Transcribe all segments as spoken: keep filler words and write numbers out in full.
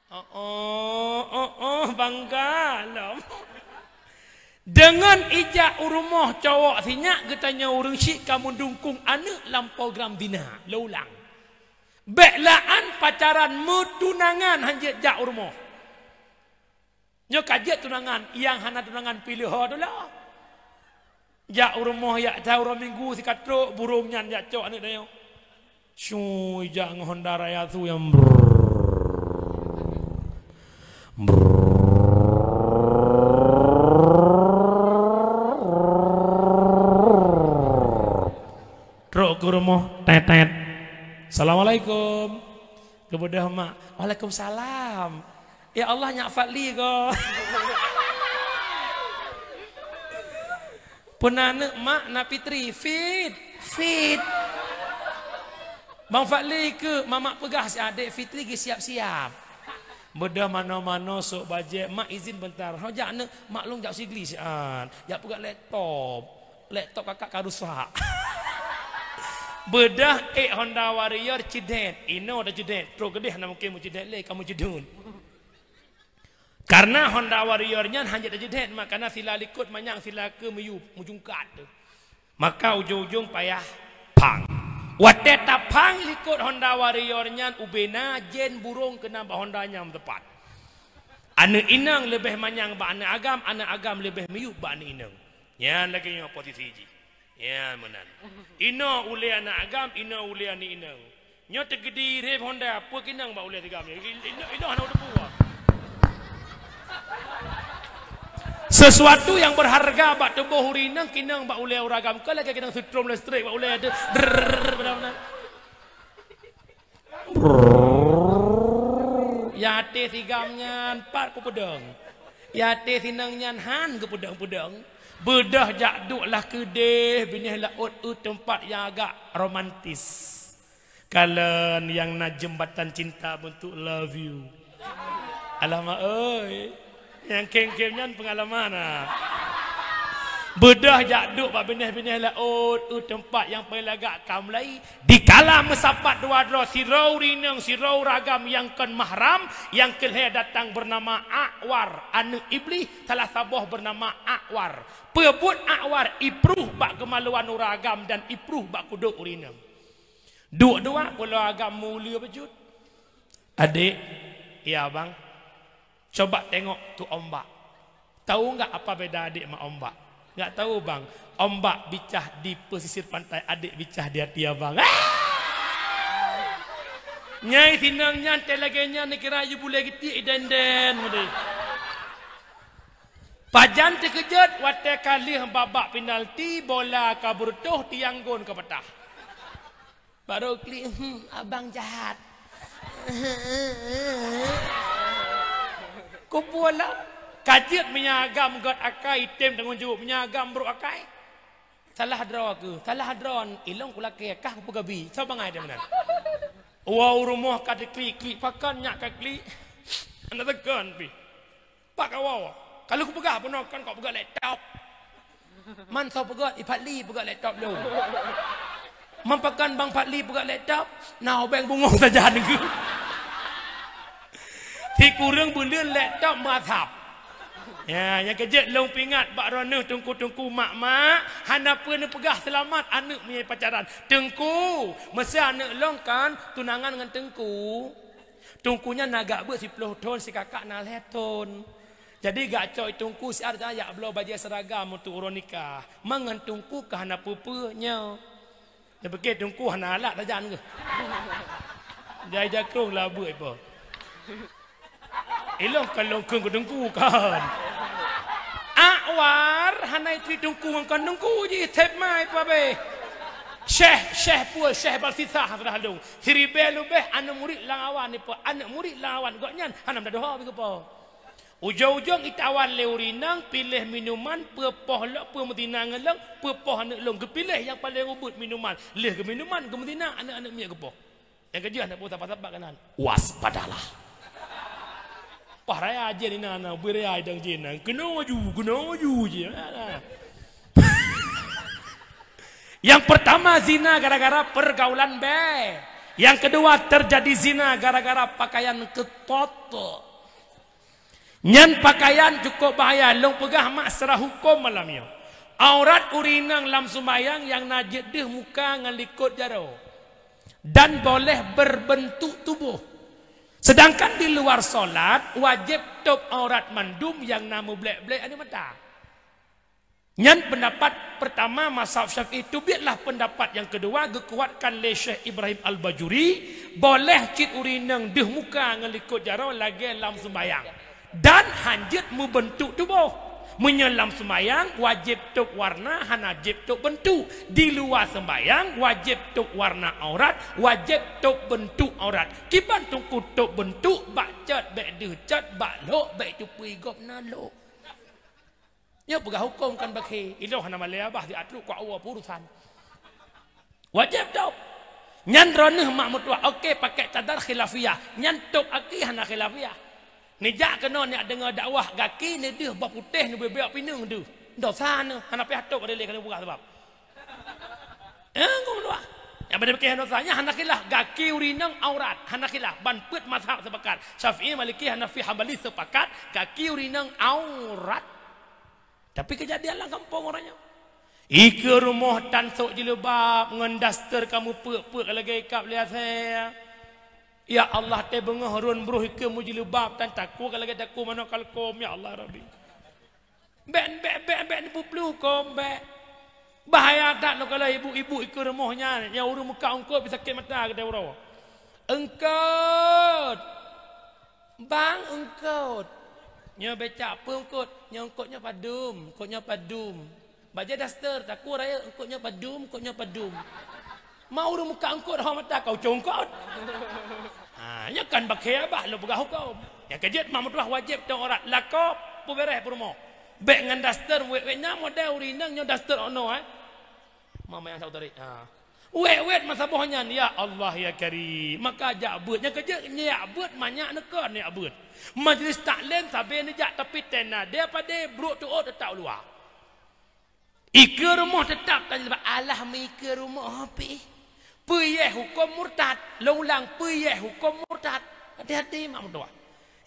Oh, oh, oh, oh, bangga lom. Deungon ijak u rumoh cowok sinyak, geutanyoe ureueng syiek ka meudukung aneuk lam program zina. Lôn ulang. Bék la'an pacaran, meutunangan hanjeuet jak u rumoh. Nyoe ka jeuet tunangan, nyang hana tunangan piléh ho dulu. Jak u rumoh, jak that uroe Minggu sikatrok, burông nyan jak cok aneuk tanyoe. Syu, jak ngon Honda Raya su nyang brrrr. Brrrr. Trok keu rumoh, tet, tet. "Assalamualaikum." Geubeudôh mak, "Waalaikumsalam." "Ya Allah, nyak Fadli ko." "Peue na neuk mak?" "Na Fitri." "Fit, fit." "Bang Fadli keu mamak peugah si adék Fitri geusiap-siap." Beudôh manoe-manoe sôk bajèe, "Mak izin bentar." "Ho jak neuk?" "Mak lôn jak sigli siat, jak peugah laptop." "Laptop kakak ka rusak." Beudôh ék Honda Warrior ceudet, inoe taceudet, trok keudéh hana mungken meuceudet lé, ka meucudut. Karena Honda Warrior nyan hana taceudet, makana sila likot manyang sila keue meuyueb, meujungkat tu. Maka ujong-ujong payah phang. Watèe taphang likot Honda Warrior nyan, ubena jén burông keunan bak Honda nyan meutepat. Aneuk inong leubeh manyang bak aneuk agam, aneuk agam leubeh meuyueb bak aneuk inong. Nyan lagèe nyoe posisi jih. Nyan meunan. Inoe ulèe aneuk agam, inoe ulèe aneuk inong. Nyoe teukeudi rem Honda, peue keuh inong bak ulèe si agam nyoe. I-, inoe, inoe hana teupeue. Sesuatu yang berharga bak tuboh ureueng inong, keuh inong bak ulèe ureueng agam. Kon lagèe keuh inong setrum listrik bak ulèe tu. Drrrr, beuna-beuna. Brrrr. Nyang até si agam nyan pat kupeudong. Nyang até si inong nyan han geupeudong-peudong. Beudôh jak duek lah keudéh binéh laôt, eu teumpat nyang agak romantis. Kalon nyang na jembatan cinta bentuk love you. Alamak oi. Nyang khém-khém nyan peungalaman, ah. Beudôh jak duek bak binéh-binéh laôt, eu teumpat nyang paleng lagak ka mulai. Dikala meusapat dua droe, sidroe ureueng inong, sidroe ureueng agam nyang kon mahram, nyang keu lhèe datang beunama Akwar, aneuk Iblih, salah saboh beunama Akwar. Peue buet Akwar? Ipruh bak keumaluan ureueng agam dan ipruh bak kudok ureueng inong. Duek dua, pulo agam mulia beujeuet. "Adék." "Iya, Bang." "Coba tengok tu ombak. Tahu enggak apa beda adék ma ombak?" "Enggak tahu, Bang." "Ombak bicah di pesisir pantai, adék bicah di hati abang." Ah! Nyai si inong nyan teuh lagèe nyan neukira yue bulèe geutiek idèn-dèn meudeh. Pajan teukeujot watèe ka lheueh babak penalti, bola ka beureutoh, tiang gon ka patah. Baru klik, "Hmm, abang jahat." Kupeue lah. Ka jeuet meunyo agam göt akai, item tanggông jaweueb, meunyo agam brok akai. Salah droe keuh, salah droe, ilong kulakèe, kah kupeugabi. Soe bangai deh meunan. Woe u rumoh ka teuklik-klik, pakon nyak ka klik. Hana teukon pih. Pak kawoe, ka lheueh kupeugah bunoe kon kok peugöt laptop. Man soe peugöt, i Fadli peugöt laptop lôn. Man pakon Bang Fadli peugöt laptop, na ubeng bungong sajan keuh. Sikureueng buleuen laptop meuasap. Ya, nyang keujeuet lôn peuingat bak droeneuh teungku-teungku, mak-mak, hana peue neupeugah seulamat aneuk meunyo pacaran. Teungku, meusé aneuk lôn kan tunangan ngon teungku. Teungku nyan na gak beuet siploh thon, si kakak na lhèe thon. Jadi gak cok teungku siat jak bloe bajèe seuragam untuk uroe nikah. Man ngon teungku ka hana peue-peue nyoe. Neupike teungku hana alat sajan keuh. Jai jakrong lah beuet ipo. Ilong kan lôn kheun keu teungku kan. Akwar hana itri teungku ngon kon teungku jih, sep mai pabeh. Syekh, syekh peue, syekh balsisah sudah lôn. Siribèe leubeh aneuk murit lam awan ipo, aneuk murit lam awan gobnyan hana meudadoe ho beugeupeu. Ujong-ujong itawan lé ureueng inong, piléh minuman, peue poh lôn, peue meuzina ngon lôn, peue poh aneuk lôn, geupiléh nyang paleng ubit minuman, lheueh geumuman, geumeuzina aneuk-aneuk miet geupoh. Nyang keujeuet aneuk poh sapat-sapat keunan. Waspadalah. Wah, raya jén inan na, ubé raya idong jén na. Keunoe ju, keunoe ju jén. Yang pertama zina gara-gara pergaulan bèe. Nyang keudua, teujadi zina gara-gara pakaian keutôt. Nyan pakaian cukup bahaya, lôn peugah mak secara huköm malam nyoe. Aurat ureueng inong lam sumbayang nyang na jeuet deuh muka ngon likot jaroe dan boleh berbentuk tuboh. Sedangkan di luar solat, wajéb tôb aurat mandum nyang na meublek-blek aneuk mata. Nyan peundapat peurtama mazhab Syafi'i. Teubiet lah peundapat nyang keudua geukuatkan lé Syekh Ibrahim Al-Bajuri, boleh cit ureueng inong deuh muka ngon likot jaroe lagèe lam sumbayang dan hanjeuet meubeuntuk tuboh. Meunyoe lam sumbayang, wajéb tôb warna, hana jeuet tôb beuntuk. Di luwa sumbayang, wajéb tôb warna aurat, wajéb tôb beuntuk aurat. Kiban teungku tôb beuntuk, bak cot bèk deuh cot, bak lhok bèk cupeue gobnyan lhok. Nyoe peugah huköm kon bakhe. Ilôn hana malèe babah, siat trok keu Allah peurusan. Wajéb tôb. Nyan droeneuh mak meutuah, oke, pakai cadar khilafiyah. Nyan tôb aki hana khilafiyah. Neujak keunoe neujak deungö dakwah, gaki neudeuh bak putéh, neubeubaih pineung deuh. Dosa neuh, hana payah tôb, ada lé keuneuk peugah sabab. Eh, kok meutuah. Nyang pada pikir dosa, nyan hana khilaf, gaki ureueng inong aurat, hana khilaf, ban peuet mazhab sepakat. Syafi'i, Maliki, Hanafi, Hambali sepakat, gaki ureueng inong aurat. Tapi keujadian lam gampông uroe nyoe. Ikeue rumoh tan sôk jilbab ngon daster ka meupeuk-peuk lagèe kab lé asèe. Ya Allah, teubeungoh rhôn broh ikeue meujilbab tan takue ka lagèe takue manok kalkom, ya Allah Rabbi. Bèk, bèk, bèk, bèk neupeuplu huköm, bèk. Bahaya that lôn kalon ibu-ibu ikeue rumoh nyan, nyang ureueng muka eungkôt pih sakét mata geutanyoe uroe. Eungkôt! Bang, eungkôt. Nyoe becak peue eungkôt? Nyoe eungkôt nyoe padum, eungkôt nyoe padum. Bajèe daster, takue rayeuk, eungkôt nyoe padum, eungkôt nyoe padum. Ma ureueng muka eungkôt, ho mata kau congkot. Ha, nyoe kon bakhe babah lôn peugah huköm. Nyang keujeuet mak meutuah wajéb tôb aurat, lakoe peubeureh peurumoh. Bèk ngon daster wét-wét, nyan model ureueng inong nyoe daster ono, eh. Mama nyang sautari. Ha. Wét-wét masa boh nyan, ya Allah, ya Karim. Maka jak beuet. Nyang keujeuet nyak beuet, manyak neukon nyak beuet. Majlis taklim sabe neujak, tapi tena dia padé brok tuôt teutap luwa. Ikeue rumoh teutap tan jilbab. Alah, meuikeue rumoh pih. Peue yeh huköm murtad. Lôn ulang, peue yeh huköm murtad. Hati-hati mak meutuah.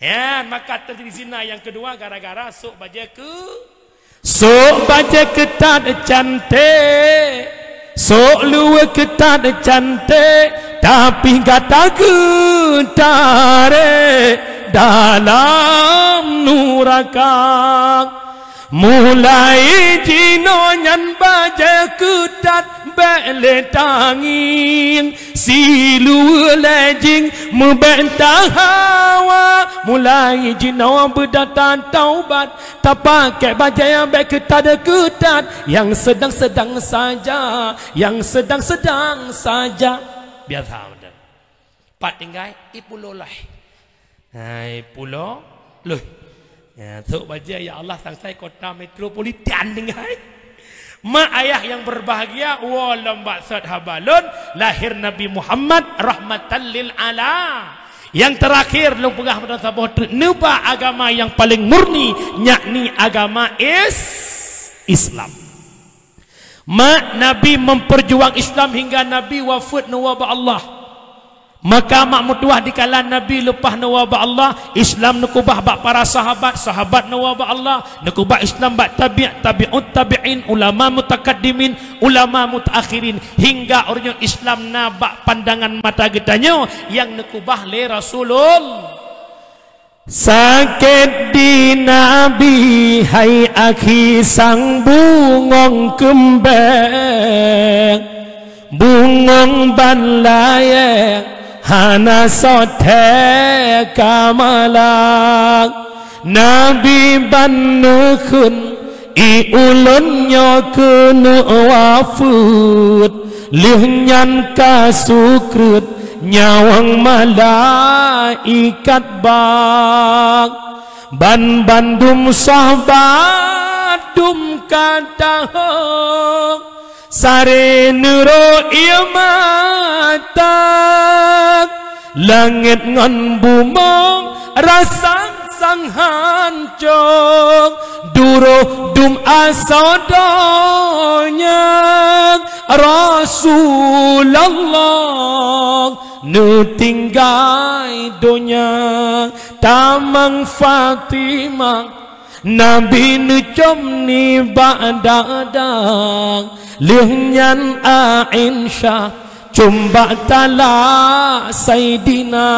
Nyan, maka teujadi zina nyang keudua gara-gara sôk bajèe keu-, sôk bajèe keutat cantik, sôk luweue keutat cantik, tapi gata geutarek dalam nuraka. Mulai jinoe nyan bajèe keutat bèk lé tangieng, siluweue lé jing meubèk tahawa. Mulai jinoe beudata taubat, tapakèk bajèe nyang bèk keutat-keutat, nyang seudang-seudang saja, nyang seudang-seudang saja. Biasa beutôi. Pat tinggai, i pulo lhèe. Hai, pulo lhèe. Ya, sôk bajèe, ya Allah, sangsai kota metropolitan tinggai. Mak ayah yang berbahagia, woe lom bak sot haba lôn, lahir Nabi Muhammad rahmatan lil ala. Yang terakhir, lôn peugah meunan saboh treuk, neuba agama yang paling murni, yakni agama Is-, Islam. Mak Nabi memperjuang Islam hingga Nabi wafeuet neuwoe bak Allah. Maka mak meutuah dikala Nabi leupah neuwoe bak Allah, Islam neukeubah bak para sahabat, sahabat neuwoe bak Allah, neukeubah Islam bak tabi', tabi'ut tabi'in, ulama mutakaddimin, ulama mutaakhirin, hingga uroe nyoe Islam na bak pandangan mata geutanyoe nyang neukeubah lé Rasulul-, Sakét di Nabi hai akhi sang bungöng keumbeng, bungöng ban layèe hana soe thèe ka malak. Nabi ban neukheun, i ulôn nyoe keuneuk wafeuet, lheueh nyan ka sukreut nyawöng malaikat bak. Ban bandum sahabat dum ka tahong, saré neurok ié mata. Langét ngon bumoe rasa sang hancô, duroh dum asoe donya. Rasulullah, Neutinggai donya tamong Fatimah, Nabi neucom nibak dadang, lheueh nyan Aisyah com bak talak Saidina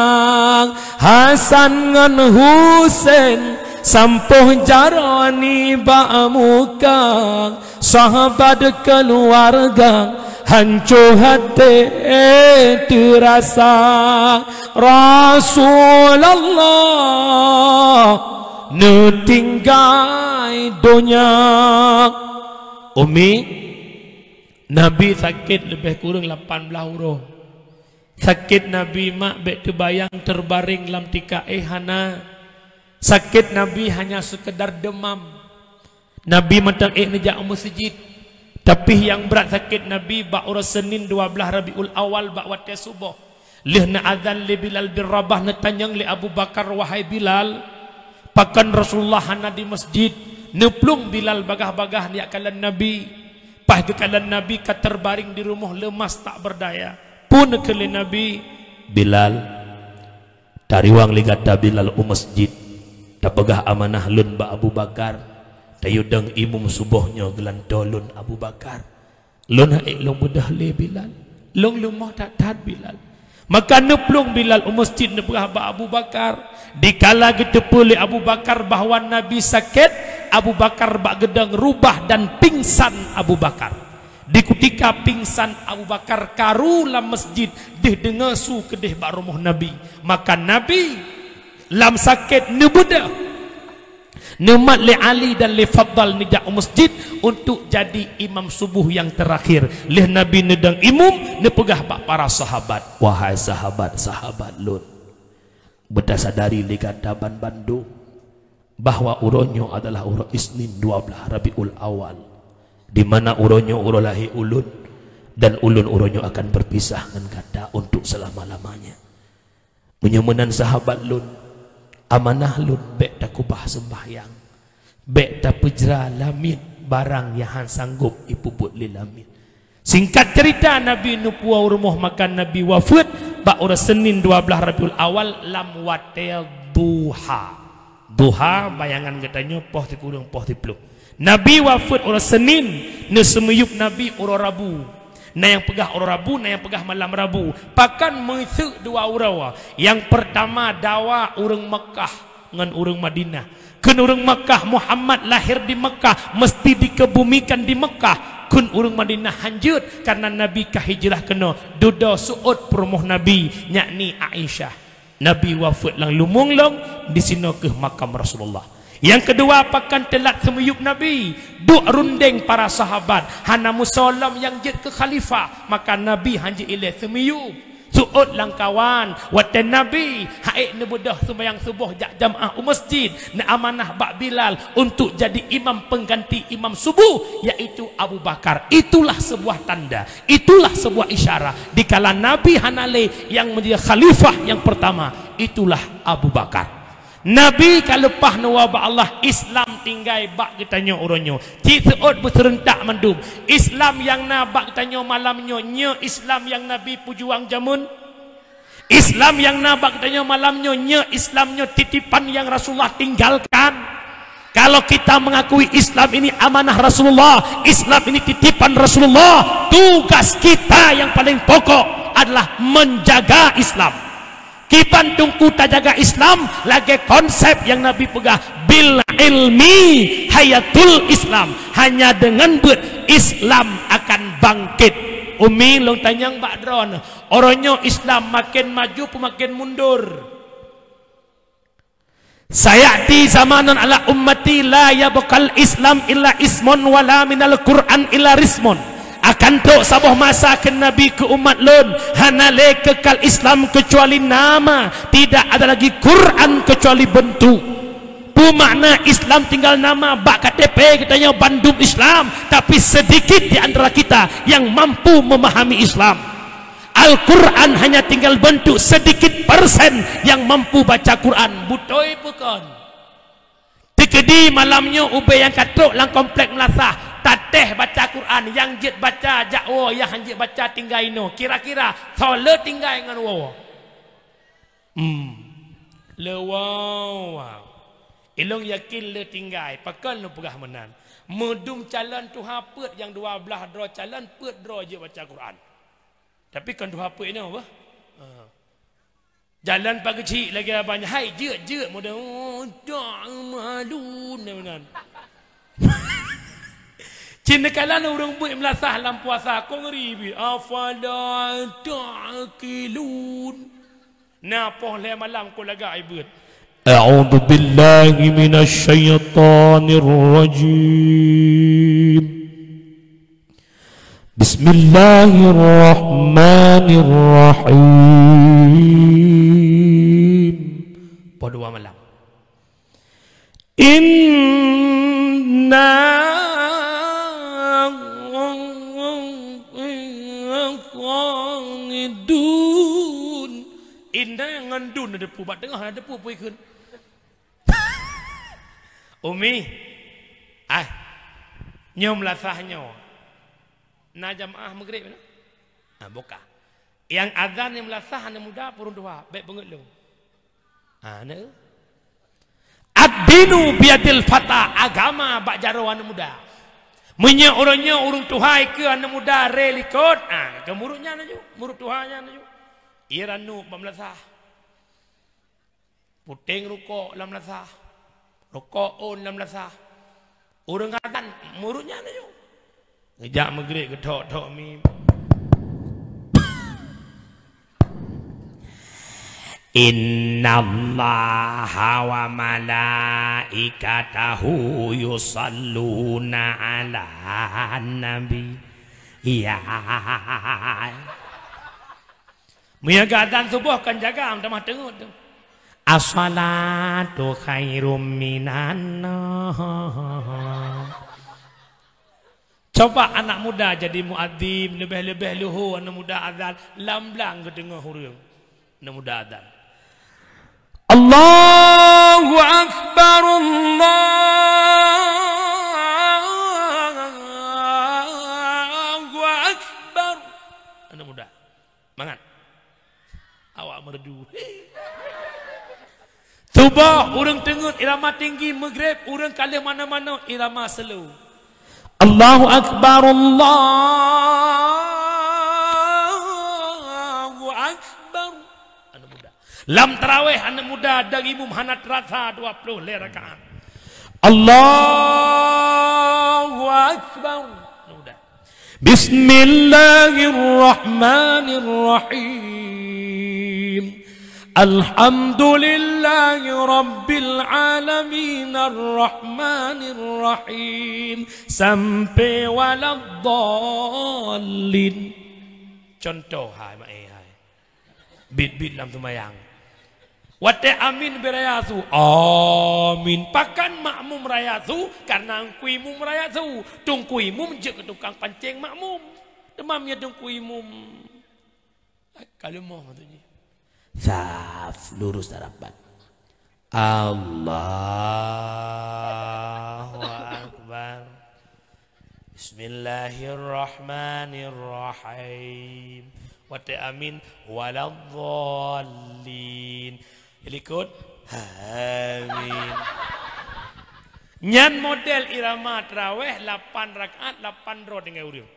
Hasan ngon Husen, sampôh jaroe nibak muka. Sahabat keuluwarga hanco até teurasa, Rasulullah neutinggai donya. Umi, Nabi sakét leubeh kureueng lapan blaih uroe. Sakét Nabi mak bék teubayang teubaréng lam tika éh, hana. Sakét Nabi hanya seukeudar deumam. Nabi mantong ék neujak u meuseujid. Tapi nyang brat sakét Nabi bak uroe Senin dua blaih Rabiul Awal bak watée suboh. Lheueh neuazan lé Bilal bin Rabah, neutanyong lé Abu Bakar, "Wahai Bilal, pakon Rasulullah hana di meuseujid?" Neuplueng Bilal bagaih-bagaih neujak kalon Nabi. Paih geukalon Nabi ka teubaréng di rumoh leumas tak beurdaya. Peue neukheun lé Nabi, "Bilal, tariwang lé gata Bilal u meuseujid, tapeugah amanah lôn bak Abu Bakar, tayue dong imum suboh nyoe geulantoe lôn Abu Bakar." "Lôn han ék lôn beudôh lé Bilal. Lôn leumoh that-that Bilal." Maka neuplueng Bilal u meuseujid neupeugah bak Abu Bakar. Dikala geuteupeue lé Abu Bakar bahwa Nabi sakét, Abu Bakar bak geudong rubah dan pingsan Abu Bakar. Di kutika pingsan Abu Bakar karu lam meuseujid, deuh deungoe su keudeh bak rumoh Nabi. Maka Nabi lam sakét neubeudôh, neumat lé Ali dan lé Fadal neujak u meuseujid untuk jadi imam suboh nyang teurakhir. Lheueh Nabi neudong imum, neupeugah bak para sahabat, "Wahai sahabat-sahabat lôn, beutasadari lé gata banmandum bahwa uroe nyoe adalah uroe Isnin dua blaih Rabiul Awal, di mana uroe nyoe uroe lahé ulôn, dan ulôn uroe nyoe akan beupisah ngon gata untuk seulama-lamanya. Meunyoe meunan sahabat lôn, amanah lôn bék takeubah seumbahyang, bék tapeujra lamiet barang nyang han sanggôp jipeubuet lé lamiet." Singkat ceurita, Nabi neupuwoe u rumoh, maka Nabi wafeuet bak uroe Senin dua blaih Rabiul Awal lam watée duha. Duha, bayangan geutanyoe poh sikureueng poh siplôh. Nabi wafeuet uroe Senin, neuseumiyueb Nabi uroe Rabu. Na nyang peugah uroe Rabu, na nyang peugah malam Rabu. Pakon meuseuk dua uroe? Nyang peurtama, dawa ureuëng Meukah ngon ureuëng Madinah. Kheun ureuëng Meukah, Muhammad lahé di Meukah, meusti dikeubumikan di Meukah. Kheun ureuëng Madinah, han jeuet, kareuna Nabi ka hijrah keunoe. Dudoe seuôt peurumoh Nabi, yakni Aisyah. Nabi wafeuet lam lumueng lôn, disinoe kheueh makam Rasulullah. Nyang keudua, pakon teulat seumiyueb Nabi? Duek rundeng para sahabat, hana meusoe lom nyang jeuet keu khalifah, maka Nabi han jeuet ilée seumiyueb. Seuôt lam kawan, watée Nabi han ék neubeudôh seumbahyang suboh jak jamaah u meuseujid, neuamanah bak Bilal untuk jadi imam pengganti imam suboh, yaitu Abu Bakar. Itulah sebuah tanda, itulah sebuah isyarat. Dikala Nabi hana lé, nyang menjadi khalifah nyang pertama, itulah Abu Bakar. Nabi ka leupah neuwoe bak Allah, Islam tinggai bak geutanyoe uroe nyoe. Cit seuôt beuseureuntak mandum. Islam nyang na bak geutanyoe malam nyoe, nyoe Islam nyang Nabi peujuang jameun? Islam nyang na bak geutanyoe malam nyoe, nyoe Islam nyoe titipan nyang Rasulullah tinggalkan? Kalau kita mengakui Islam ini amanah Rasulullah, Islam ini titipan Rasulullah, tugas kita yang paling pokok adalah menjaga Islam. Kiban teungku tajaga Islam, lagée konsep nyang Nabi peugah, "Bil ilmi hayatul Islam." Hanya dengan beuet Islam akan bangkit. Umi, lôn tanyong bak droeneuh, uroe nyoe Islam maken maju peu maken mundur? "Sayati zamanun ala ummati la yabqal Islam illa ismun wala minal Qur'an illa rismun." Akan trok saboh masa, kheun Nabi, keu umat lôn, hana lé keukal Islam keucuali nama, tidak ada lagi Qur'an keucuali beuntuk. Peue makna Islam tinggal nama? Bak K T P geutanyoe bandum Islam, tapi sedikit di antara kita yang mampu memahami Islam. Al-Quran hanya tinggal beuntuk, sedikit persen yang mampu baca Quran. Beutôi peu kon? Teukeudi malam nyoe ubé nyang ka trok lam komplek meulasah, Tatéh baca Quran, nyang jeuet baca jak woe, nyang han jeuet baca tinggai inoe. Kira-kira soe le tinggai ngon woe? Hmm. Le woe. Ilôn yakin le tinggai, pakon lôn peugah meunan. Meudum calon tuha peuet nyang dua blaih droe calon peuet droe jeuet baca Quran. Tapi kon tuha peuet inoe beuh. Ha. Jalan pageujih lagèe abang nyan, hai jeuet-jeuet model, "Oh, ta'malun," meunan. Cit neukalon ureueng beuet meulasah lam puasa, kon ngeri bit. "Afala ta'qilun." Na poh lhèe malam kon lagak ai beuet. A'udzubillahi minasyaitonirrajim. Bismillahirrahmanirrahim. Poh dua malam. Inna qanidun. Inna ngon dun na depu, bak teungoh na depu pui kheun. Umi, ah, nyoe meulasah nyoe. Na jamaah Maghrib na? Ah, buka. Nyang azan nyang meulasah aneuk muda peuruntôha, bèk beungeut lôn. Ah, na. Ad-dinu biyadil fata, agama bak jaroe aneuk muda. Meunyoe ureueng nyoe ureueng tuha ikeue aneuk muda ré likot, ah, keu murit nyan laju, murit tuha nyan laju. Ie ranup bak meulasah. Puténg rukok lam lasah. Rukok ôn lam lasah. Ureueng azan murit nyan laju. Geujak Maghrib geuthok-thok mie. Innallaha wa malaikatahu yusalluna 'alan nabi. Ya. Meunyoe geuazan suboh kan jaga, meutamah teungeut tu. As-salatu khairum minan naum. Coba anak muda jadi muadzin, leubeh-leubeh luho aneuk muda azan, lam blang geudeungoe ureueng aneuk muda azan. Allahu Akbar, Allahu Akbar. Aneuk muda. Mangat. Awak merdu. Suboh ureueng teungeut irama tinggi, Maghrib ureueng ka lheueh manoe-manoe irama slow. Allahu Akbar, Allahu Akbar. Aneuk muda. Lam tarawih aneuk muda dari imum hana teurasa dua ploh lhèe rakaat. Allahu Akbar. Aneuk muda. Bismillahirrahmanirrahim. Alhamdulillahi rabbil alamin, arrahmanirrahim, sampai waladdallin. Contoh, hai, mak, eh, hai. Bit-bit lam seumayang. Watèe amin beuraya su, amin. Pakon makmum raya su, karena teungku imum raya su. Teungku imum jeuet keu tukang pancéng makmum. Teuma meunyoe teungku imum ka leumoh maksud jih. Saf, lurus dan rapat. Allahu Akbar. Bismillahirrahmanirrahim. Watèe amin, waladdallin. Likot, amin. Nyan model irama tarawih lapan rakaat, lapan droe tinggai ureueng.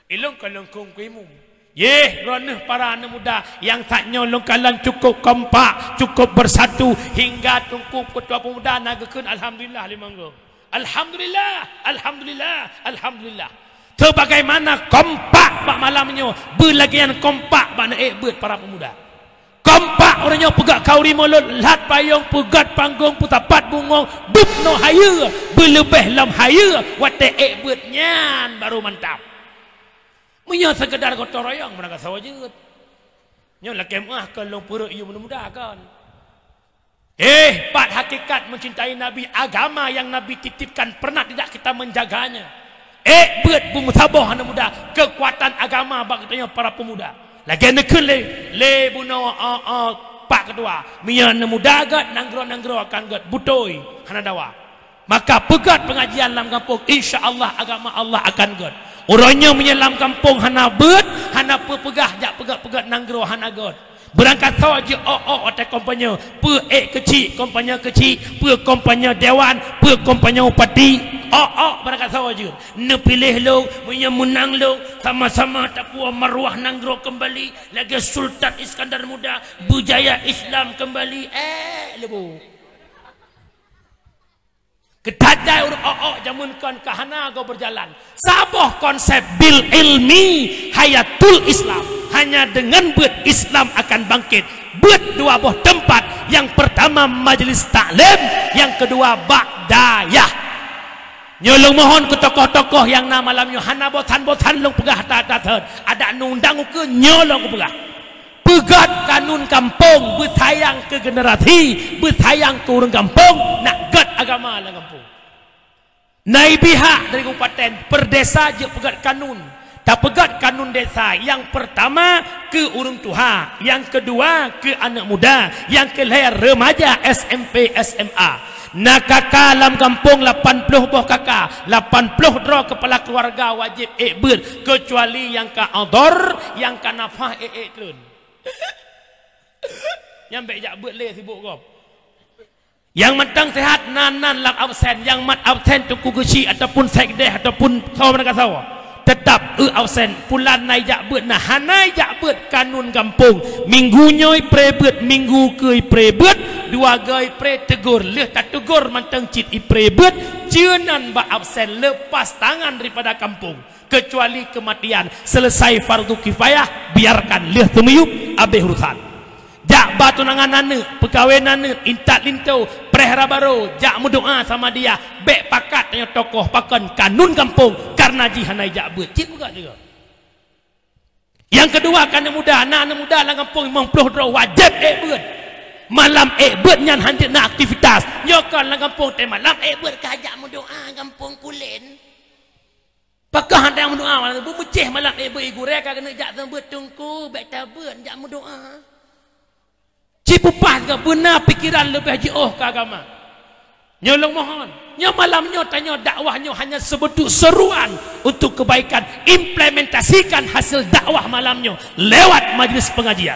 Ilôn kon lôn kheun keu imum. Yeh, droeneuh para aneuk muda nyang that nyoe lôn kalon cukup kompak, cukup bersatu, hingga teungku ketua pemuda na geukheun alhamdulillah limong goe. Alhamdulillah, alhamdulillah, alhamdulillah. Sebagaimana kompak bak malam nyoe, beulagèe nyan kompak bak na ék beuet para pemuda. Kompak ureueng nyoe peugöt khanuri mulod, lhat payong, peugöt panggong, peusapat bungöng, dum noe hayeue, beuleubeh lom hayeue watèe ék beuet nyan barô mantap. Meunyoe seukeudar gotong royong, meunan gasoe jeuet. Nyoe lakèe meu'ah keu lôn peureuet yum muda-muda kon. Eh, pat hakikat mencintai Nabi, agama yang Nabi titipkan pernah tidak kita menjaganya? Ék beuet beumeusaboh aneuk muda, keukuatan agama bak geutanyoe para pemuda. Lagèe neukheun lé, lé bunoe, eh, eh, Pak Ketua, meunyoe aneuk muda gèt, nanggroe-nanggroe akan gèt, beutôi, hana dawa. Maka peugöt pengajian lam gampông, insya Allah agama Allah akan göt. Uroe nyoe meunyoe lam gampông hana beuet, hana peue peugah, jak peugöt-peugöt nanggroe hana göt. Beurangkasoe jeuet ôk-ôk watèe kampanye, peue ék keuchik kampanye keuchik, peue kampanye dewan, peue kampanye bupati, ôk-ôk beurangkasoe jeuet. Neupiléh lôn, meunyoe meunang lôn, sama-sama tapuwoe maruah nanggroe keumbali, lagèe Sultan Iskandar Muda, beujaya Islam keumbali. Eh, leubeh. Keutajai ureueng ôk-ôk jameun kon ka hana goe beujalan. Saboh konsep bil ilmi hayatul Islam. Hanya dengan beuet Islam akan bangkit. Beuet dua boh teumpat. Yang pertama majlis taklim, yang kedua bak dayah. Nyoe lôn mohon keu tokoh-tokoh nyang na malam nyoe hana bosan-bosan lôn peugah that-that. Adak neundang ukeue nyoe lôn peugah. Peugöt kanun gampông, beusayang keu generasi, beusayang keu ureueng gampông, nak göt agama lam gampông. Naibi hak dari kabupaten, per desa jeuet peugöt kanun. Tapeugöt kanun desa, nyang pertama keu ureueng tuha, nyang keudua keu aneuk muda, nyang keulhèe remaja S M P, S M A. Na kaka lam gampông lapan ploh boh kaka, lapan ploh droe keupala keuluwarga wajéb ék beuet, keucuali nyang ka udhur, nyang ka nafah ék-ék treun. Nyan bèk jak beuet lé sibuk gob. Nyang mantong seuhat nan-nan lam absen, nyang mat absen Teungku Geuchik ataupun sekdes ataupun soe meunan kasoe. Teutap eu absen, pulan na ijak beuet na hana ijak beuet kanun gampông. Minggu nyoe ipré beuet, minggu keue ipré beuet, dua goe ipré teugor. Lheueh tateugor mantong cit ipré beuet, cue nan bak absen, lepas tangan daripada kampông. Kecuali kematian, selesai fardu kifayah, biarkan lheueh seumiyueb, abéh urusan. Jak ba tunangan aneuk, peukawen aneuk, intat linto, preh raba ro, jak meudoa sama dia, bèk pakat tanyoe tokoh pakon kanun gampông, karena jih hana ijak beuet. Cit peugah juga. Nyang keudua, keu aneuk muda, na aneuk muda lam gampông limong ploh droe wajéb ék beuet. Malam ék beuet nyan hanjeuet na aktivitas. Nyoe kon lam gampông teuh malam ék beuet ka jak meudoa gampông pulen. Pakon hana meudoa malam nyoe, beumeucéh malam ék beuet, gurèe ka keuneuk jak seumeubeuet, Teungku, bèk tabeuet, jak meudoa. Cit peugah keu beuna pikeran leubeh jiôh keu agama. Nyoe lôn mohon, nyoe malam nyoe tanyoe dakwah nyoe hanya sebentuk seruan untuk kebaikan, implementasikan hasil dakwah malam nyoe lewat majlis pengajian.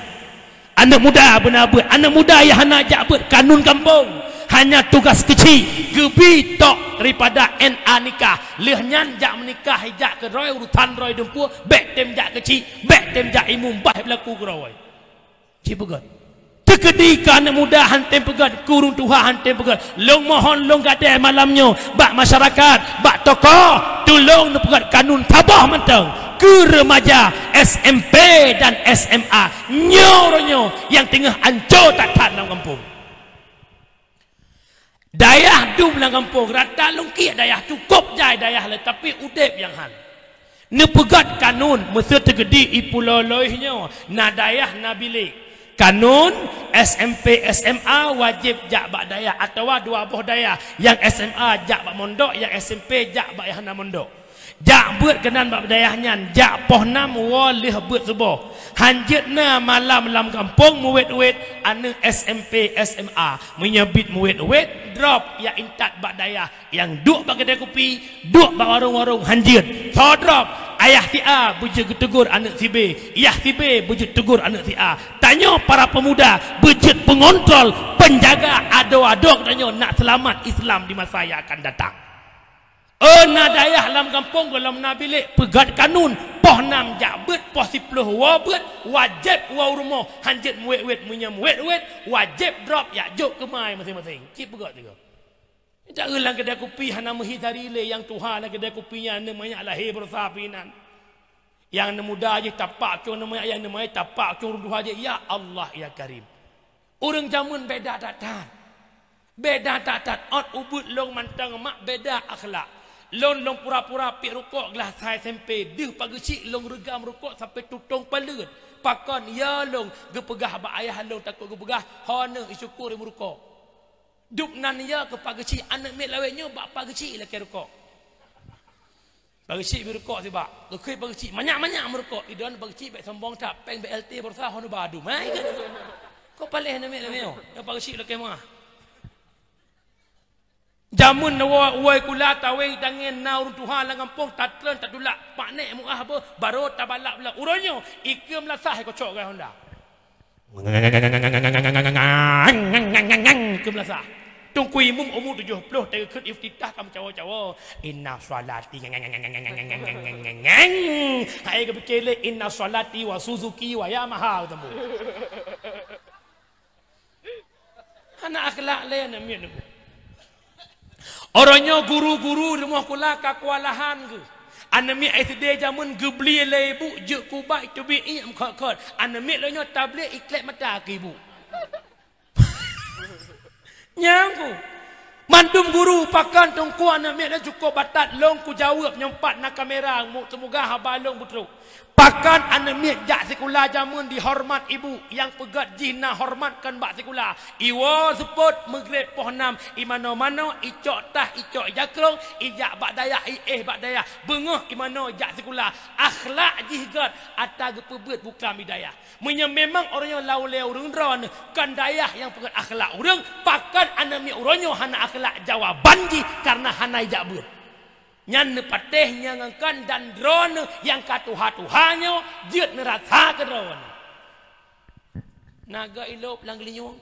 Aneuk muda beuna beuet, aneuk muda nyang hana jak beuet kanun gampông, hanya tugas keuchik geubi tok daripada N A nikah. Lheueh nyan jak meunikah, jak keudroe urusan droe dumpeue, bèk tem jak keuchik, bèk tem jak imum, bah beulaku keudroe. Cit peugah. Teukeudi keu aneuk muda han tem peugah, keu ureueng tuha han tem peugah. Lôn mohon lôn gadée malam nyoe bak masyarakat, bak tokoh, tulông neupeugah kanun saboh mantong keu remaja S M P dan S M A. Nyoe uroe nyoe nyang teungoh anco that-that lam gampông. Dayah dum lam gampông, rata lungkiek dayah, cukôp jai dayah le, tapi udeb nyang han. Neupeugöt kanun, meuseu teukeudi i Pulo Loih nyoe, na dayah na bilék. Kanun, S M P S M A wajéb jak bak dayah atawa dua boh dayah, nyang S M A jak bak mondok, nyang S M P jak bak nyang hana mondok. Jak beuet keunan bak dayah nyan, jak poh nam woe lheueh beuet suboh. Hanjeuet na malam lam gampông meuwét-wét aneuk S M P S M A. Meunyoe bit meuwét-wét, drop jak intat bak dayah. Nyang duek bak keudè kupi, duek bak warong-warong hanjeuet. Soe drop, ayah si A beujeuet geuteugor aneuk si B, yah si B beujeuet teugor aneuk si A. Tanyoe para peumuda beujeuet peungontrol, peunjaga adoe-adoe geutanyoe nak seulamat Islam di masa nyang akan datang. Oh, na dayah lam gampông gohlom na bilék, peugöt kanun, poh nam jak beuet, poh siplôh woe beuet, wajéb woe u rumoh, hanjeuet meuwét-wét, meunyoe meuwét-wét, wajéb drop jak jok keumai maséng-maséng. Cit peugöt tiga. Jak eu lam keudè kupi hana meuhidari lé nyang tuha lam keudè kupi nyan, aneuk manyak lahé baroesa pih inan. Nyang aneuk muda jih tapak cong, aneuk manyak, nyang aneuk manyak tapak cong, ureueng tuha jih, ya Allah, ya Karim. Ureueng jameun beda that-that. Beda that-that, ôt ubit lôn mantong mak beda akhlak. Lôn, lôn pura-pura piep rukok glah sa S M P, deuh Pak Geuchik lôn reugam rukok sampoe tutong paleuet. Pakon, ya lôn geupeugah bak ayah lôn takot geupeugah, "Ho neuh, isyukur imeurukok." Dub nan ya keu Pak Geuchik, aneuk miet lawét nyoe bak Pak Geuchik lakée rukok. Pak Geuchik bri rukok sibak. Geukheun Pak Geuchik, manyak-manyak meurukok. Idon Pak Geuchik bék sombong that, péng B L T baroesa hana ba dum. Hai kan? Kok paléh aneuk miet lawét nyoe? Ya Pak Geuchik lakée meuah. Jameun na woe, woe kula taweng tangen na ureuëng tuha lam gampông tatreun tatulak paknek muah beuh, barô tabalap-balap. Uroe nyoe, ikeu meulasah kocok gaya Honda. Ikeu meulasah. Teungku Imum umu tujoh ploh, teukheun iftitah ka meucawo-cawo. Inna sholati. Hai geupike lé, inna sholati wa Suzuki wa Yamaha, teumbu. Hana akhlak lé aneuk miet nyoe. Uroe nyoe guru-guru rumoh kula ka keuwalahan geuh. Aneuk miet S D jameun geubli lé ibu jeuet kuba iteubiet iék meukhot-khot. Aneuk miet lôn nyoe tabli iklek mata keu ibu. Nyang ku. Mandum guru pakon teungku aneuk miet nyoe cukôp batat lôn kujaweueb nyoe pat na kamera mu-, semoga haba lôn beutrok. Pakon aneuk miet jak sikula jameun dihoreumat ibu, nyang peugét jih na horeumat kon bak sikula. Iwoe seupôt meugreb poh nam, imanoe-manoe, icok tah, icok jakrong, ijak bak dayah, iéh bak dayah. Beungoh imanoe jak sikula, akhlak jih gét ata geupeubeuet buklam i dayah. Meunyoe memang uroe nyoe lawan lé ureuëng droeneuh, kon dayah nyang peugét akhlak ureuëng, pakon aneuk miet uroe nyoe hana akhlak jawaban jih kareuna hana ijak beuet. Nyan neupatéh nyang angkan dan droeneuh nyang ka tuha-tuha nyoe jeuet neurasa keu droeneuh. Naga ilop lam geulinyueng.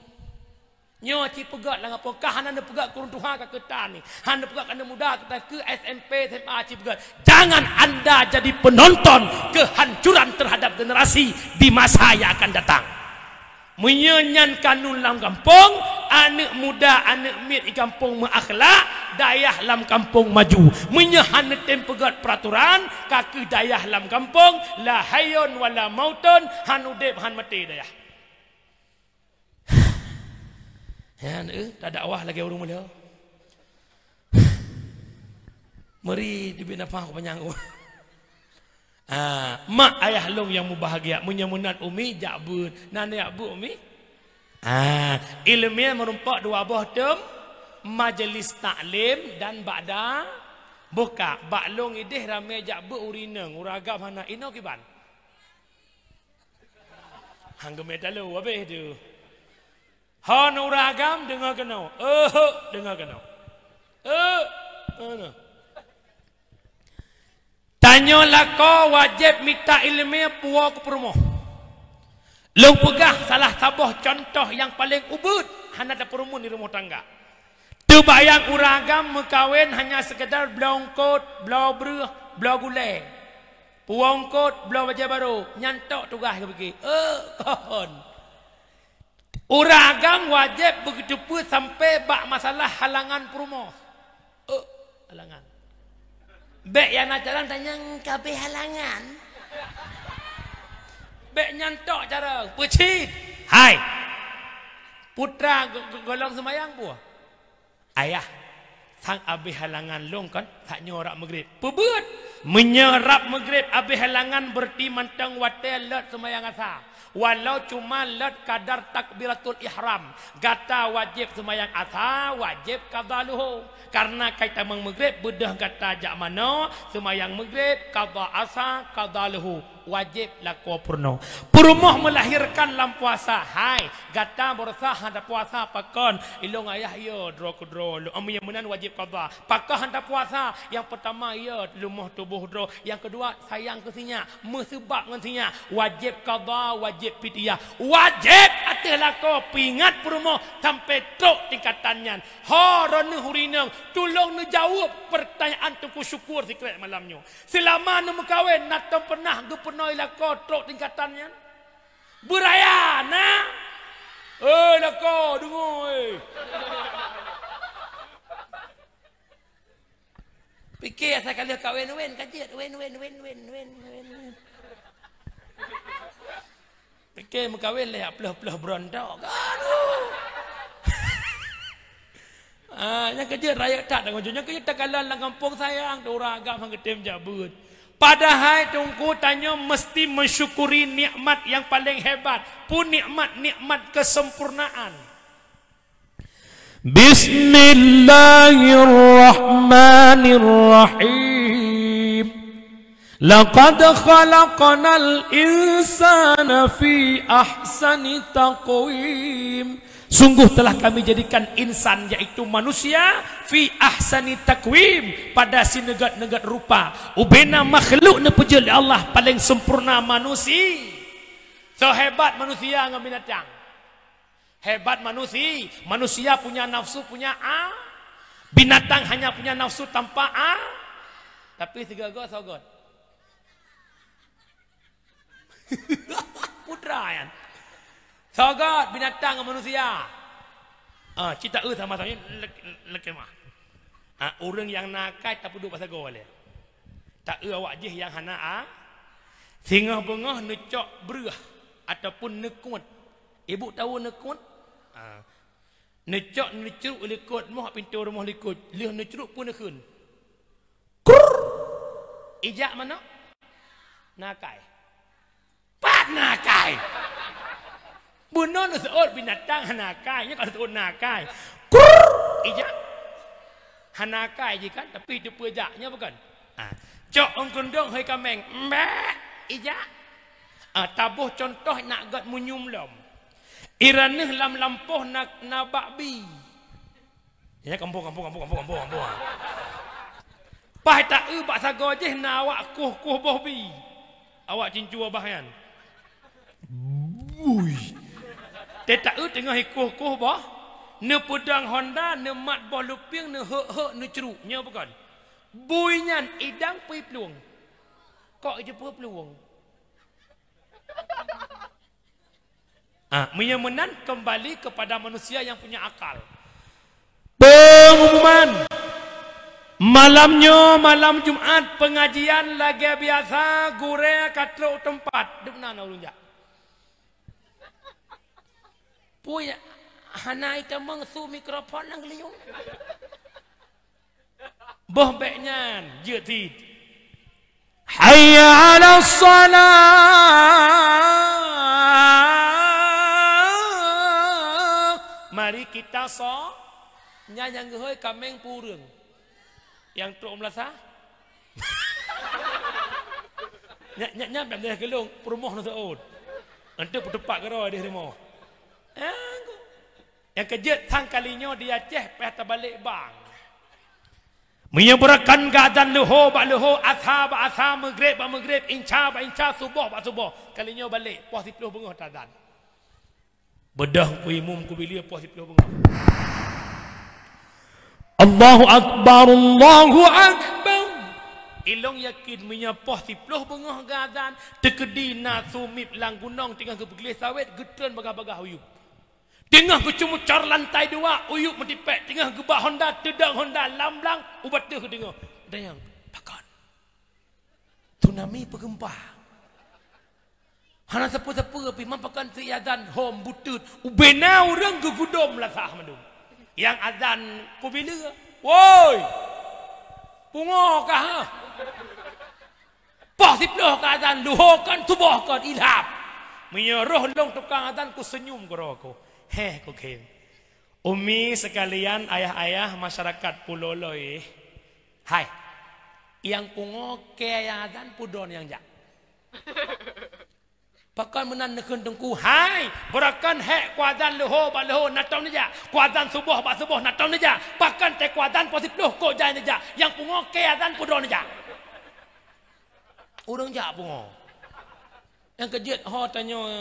Nyoe ci peugét lam gampông ka hana neupeugét keu ureuëng tuha ka keutan ni. Hana neupeugét keu aneuk muda keutan keu S M P, S M A ci peugét. Jangan anda jadi penonton kehancuran terhadap generasi di masa yang akan datang. Meunyoe nyan kanun lam gampông, aneuk muda, aneuk miet di gampông meuakhlak, dayah lam gampông maju. Meunyoe hana tem peugét peraturan, ka kheueh dayah lam gampông, la hayyun wala mautun, han udeb, han maté dayah. Nyan, eh, tadakwah lagée ureuëng mulo. Meuri teubiet nafah kupanyang. Ah, mak ayah lôn nyang mubahgia, meunyoe meunan umi jak beuet. Nan jak beuet umi? Ah, ileumie meurumpok dua boh tem, majelis taklim dan ba'da buka. Bak lôn ideh ramé jak beuet ureuëng inong, ureuëng agam hana, inoe kiban. Hang geumé talo habéh tu. Hon ureuëng agam deungoe keunoe. Ehok, deungoe keunoe. Eh, mana? Tanyoe lakoe wajéb mita ileumie puwoe keu peurumoh. Lôn peugah salah saboh cuntoh nyang paleng ubeuet hana tapeurumun di rumoh tangga. Teubayang ureuëng agam meukawen hanya seukeudar bloe eungkôt, bloe breueh, bloe gulée. Puwoe eungkôt, bloe bajée barô, nyan tok tugaih geupike. Eh, kon. Ureuëng agam wajéb beuteupeue sampoe bak masalah halangan peurumoh. Eh, halangan. Bék nyang na carông tanyong ka abéh halangan. Bék nyan tok carông, peucit. Hai. Putra go-, go-, gohlom seumayang peue? Ayah, sang abéh halangan lôn kon, sak nyoe rab meugreb. Peubeuet! Meunyoe rab meugreb abéh halangan, beureuti mantong watée lôt seumayang asa. Walau cuma lôt kadar takbiratul ihram. Gata wajéb seumayang asa, wajéb qadha luhô. Kareuna ka itamong meugreb, beudôh gata jak manoe, seumayang meugreb, qadha asa, qadha luhô. Wajéb lakoe peurunoe. Peurumoh meulahirkan lam puasa. Hai, gata baroesa hana puasa pakon? Ilôn ayah, iya, droe keudroe lôn. Meunyoe meunan wajéb qadha. Pakon hana puasa? Nyang peurtama, iya, leumoh tuboh droe. Nyang keudua, sayang keu sinyak. Meuseubab ngon sinyak. Wajéb qadha, wajéb fidyah. Wajéb ateueh lakoe peuingat peurumoh sampoe trok tingkatan nyan. Ho, droeneuh ureuëng inong, tulông neujaweueb peurtanyaan Teungku Syukur sikrek malam nyoe. Seulama neumeukawen, na tom peunah geupeunoh lakoe trok tingkatan nyan? Beuraya na? Eh, lakoe, deungoe, eh. Pike asai ka lheueh kawen, wen, ka jeuet, wen, wen. Pike meukawen lé ploh-ploh beurontok. Aduh. Ah, nyang keujeuet rayeuk that deungon nyoe, nyang keujeuet takalon lam gampông sayang, tu ureuëng agam han geutem jak beuet. Padahai Teungku, tanyoe meusti meusyukuri nikmat nyang paleng hebat. Peue nikmat? Nikmat keusempurnaan. Bismillahirrahmanirrahim. Laqad khalaqnal insana fi ahsani taqwim. Sungguh telah Kami jadikan insan, yaitu manusia, fi ahsani takwim, pada sineugat-neugat rupa. Ubena makhluk neupeujeuet lé Allah paleng sempurna manusia. So hebat manusia ngon binatang. Hebat manusia, manusia punya nafsu, punya a-, binatang hanya punya nafsu tanpa a-, tapi sigoe-goe sogot. Putra nyan. Sogot binatang ngon manusia. Ah, cit taeu sama-sama nyoe lek-, lekemah. Ah, ureuëng nyang na akai tapeuduek bak sagoe lé. Taeu awak jih nyang hana a-, singoh beungoh neucok breueh ataupun neukuet. Ibu tahu neukuet? Ah. Neucok neucruk likot moh pintoe rumoh likot. Lheueh neucruk pun neukheun. Krrrr. Ijak manok? Na akai. Pat na akai. Bunoe neuseuôt binatang hana akai, nyoe ka neuseuôt na akai. Krrrr. Ijak. Hana akai jih kan, tapi teupeue jak, nyoe bukan? Ha. Cok ôn keundong hôi kaméng. Mbek. Ijak. Ah, taboh contoh nak gét munyum lom. Iraneuk lam lampôh na, na bak bi. Ya, kampung, kampung, kampung, kampung, kampung, kampung. Paih taeu bak sagoe jih na awak kuh-kuh boh bi. Awak cincu abah nyan. Bui. Teuh taeu teungoh ikuh-kuh boh. Neupeudong honda, neumat boh lupieng, neuhek-hek, neucruk. Nyoe bukon. Bui nyan idang peue plueng. Kok jipeu plueng. Ah, meunyoe meunan, kembali kepada manusia yang punya akal. Pengumuman. Malam nyoe, malam Jumat, pengajian lagée biasa, gurée ka trok teumpat. Dum na ureuëng jak. Pui hana itamong su mikrofon nang geliung. Boh bék nyan, jeuet cit. Hayya 'alas shalah. Mari kita so-, nyan nyang geuhôi kaméng pureueng. Nyang trok meulasa? Nyan, nyan, nyan bék meudaih keulong, peurumoh na seuôt. Nanti peutupak keudroe di rumoh. Eh, Nyang keujeuet sang kali nyoe di Aceh payah tabalek bang. Meunyoe beurakan geuazan leuhô bak leuhô, asa bak asa, meugreb bak meugreb, insya bak insya, suboh bak suboh. Kali nyoe balek, poh siplôh beungoh tazan. Beudôh ku imum kubileue poh siplôh beungoh. Allahu Akbar, Allahu Akbar. Ilong yakin meunyoe poh siplôh beungoh geuazan, teukeudi na su miet lam gunong teungoh geupeugleh sawét, geutreun bagah-bagah uyueb. Teungoh geucumucor lantai dua, uyueb meutipék, teungoh geubak honda, teudong honda lam blang, ubat teuh teungoh. Dayang, pakon. Tsunami peugeumpa. Hana sapeue-sapeue pih, man pakon si azan, hom, buteut. Ubena ureuëng geugudom lasah mandum. Nyang azan kubileue, "Woi! Pungo kah, ha?" Poh siplôh ka azan, leuhô kon, suboh kon, ilham. Meunyoe roh lôn tukang azan, kuseunyum keudroe ku. Heh, kukheun. Umi sekalian, ayah-ayah, masyarakat Pulo Loi. Hai. Nyang pungo kée nyang azan, peue droe nyang jak. Pakon meunan neukheun teungku, hai, beurakan hék kuazan leuhô bak leuhô, na tom neujak. Kuazan suboh bak suboh, na tom neujak. Pakon teuh kuazan poh siplôh, kok jai neujak. Nyang pungo kée azan, peue droe neujak. Ureuëng jak pungo. Nyang keujeuet ho tanyoe.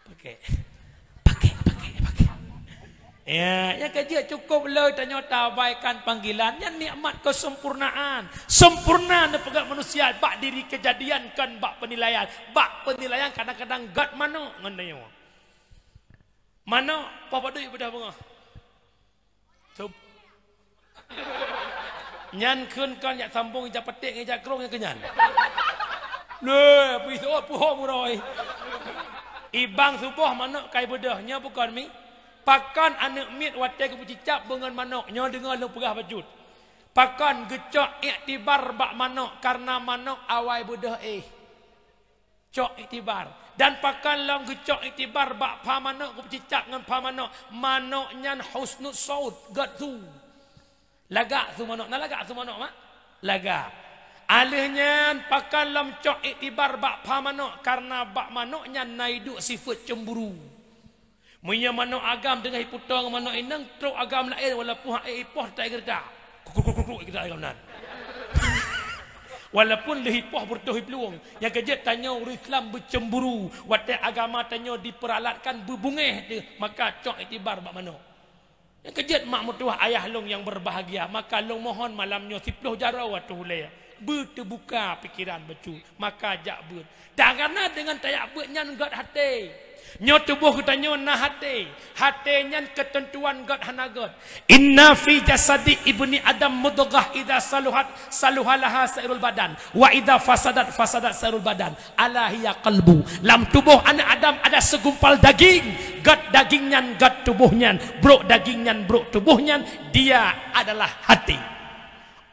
Pakai. Pakai, pakai, pakai. Ya, nyang keujeuet cukup le tanyoe taabaikan panggilan. Nyan nikmat kesempurnaan. Sempurna neupeugah manusia bak diri kejadian, kon bak penilaian. Bak penilaian kadang-kadang gét manok ngon tanyoe. Manok, poh padum beudôh beungoh. Sub-, nyan kheun kon jak sambong ija petek ngon ija krong nyang keu nyan. Lé, pih seuôt puho muroi. Ibang suboh manok kai beudôh, nyoe bukon mi? Pakon aneuëk miet watée geupeucicab beungon manok, nyoe deungoe lôn peugah bacut. Pakon geucok iktibar bak manok, kareuna manok awai beudôh éh. Cok iktibar. Dan pakon lom geucok iktibar bak pha manok, geupeucicab ngon pha manok. Manok nyan husnul saut, gét su. Lagak su manok. Na lagak su manok, mak? Lagak. Alheuh nyan, pakon lom cok iktibar bak pha manok, karena bak manok nyan na iduek sifeuet cemburu. Meunyoe manok agam teungoh iputong manok inong, trok agam laén, walaupun hak ipoh, tak igeureutak. Kruk, kruk, kruk, kruk, igeureutak agam nan. Walaupun lheuh ipoh beureutoh iplueng. Nyang keujeuet tanyoe ureueng Islam beucemburu. Watée agama tanyoe diperalatkan beubungéh teuh, maka cok iktibar bak manok. Nyang keujeuet mak meutuwah ayah lôn nyang berbahagia, maka lôn mohon malam nyoe siploh jaroe ateueh ulée. Beuteubuka pikeran bacut, maka jak beuet. Dan karena deungon tajak beuet nyan gét até. Nyoe tuboh geutanyoe na até. Até nyan keuteuntuan gét hana gét. Inna fi jasadi ibni Adam mudghah, idza saluhat saluhalaha sairul badan, wa idza fasadat fasadat sairul badan. Ala hiya qalbu. Lam tuboh aneuëk Adam ada segumpal daging. Gét daging nyan gét tuboh nyan, brok daging nyan brok tuboh nyan, dia adalah hati.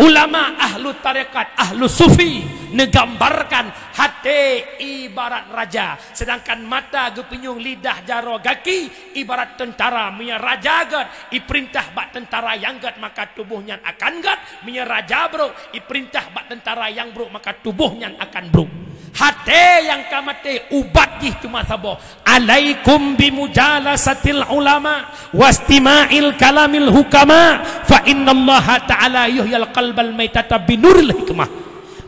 Ulama ahlu tarekat, ahlu sufi neugambarkan hati ibarat raja, sedangkan mata, geupunyueng, lidah, jaroe, gaki ibarat teuntara. Meunyoe raja gét, ipeurintah bak teuntara nyang gét, maka tuboh nyan akan gét. Meunyoe raja brok, ipeurintah bak teuntara nyang brok, maka tuboh nyan akan brok. Até nyang ka maté, ubat jih cuma saboh. Alaikum bimujalasatil ulama wastima'il kalamil hukama, fa innallaha ta'ala yuhyil qalbal maitata binuril hikmah.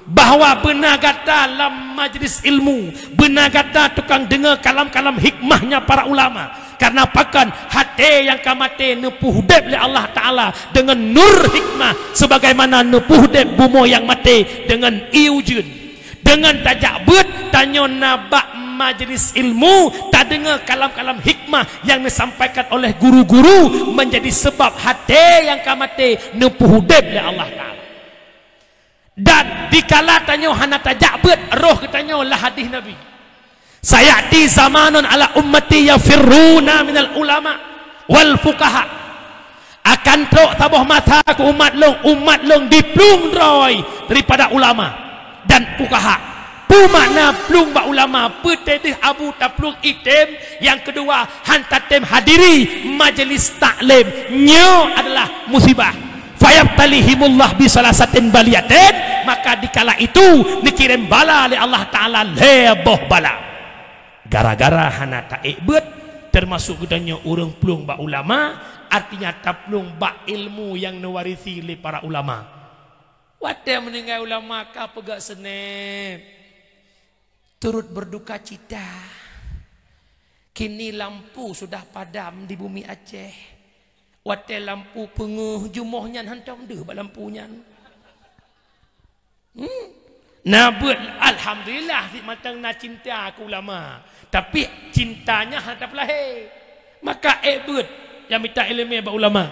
Bahwa beuna gata lam majlis ilmu, beuna gata tukang deungoe kalam-kalam hikmahnya para ulama. Karena pakon? Até nyang ka maté neupeuudeb lé Allah Ta'ala deungon nur hikmah, sebagaimana neupeuudeb bumoe nyang maté deungon ié ujeuen. Deungon tajak beuet, tanyoe na bak majlis ilmu, tadeungoe kalam-kalam hikmah nyang neusampaikan oleh guru-guru, menjadi sebab até nyang ka maté neupeuudeb lé Allah Ta'ala. Dan dikala tanyoe hana tajak beuet, roh geutanyoe lah hadih Nabi. Sayati zamanun ala ummati yafirruna minal ulama wal fuqaha. Akan trok saboh masa keu umat lôn, umat lôn diplueng droe daripada ulama dan fuqaha. Peue makna plueng bak ulama? Peue teuh abu taplueng item? Nyang keudua, han tatem hadiri majlis taklim. Nyoe adalah musibah. Fayabtalihimullah bisalasatin baliyatin, maka dikala itu neukirém bala lé Allah Ta'ala lhée boh bala. Gara-gara hana taék beuet, termasuk geutanyoe ureuëng plueng bak ulama, artinya taplueng bak ilmu nyang neuwarisi lé para ulama. Watée meuninggai ulama ka peugah seuneb, turut berduka cita. Kini lampu sudah padam di bumi Aceh. Watée lampu peungeuh, jumoh nyan hantom deuh bak lampu nyan. Hmm. Na beuet, alhamdulillah, si mantong na cinta keu ulama. Tapi cintanya hana tapeulahé. Maka ék beuet nyang mita iéleumé bak ulama.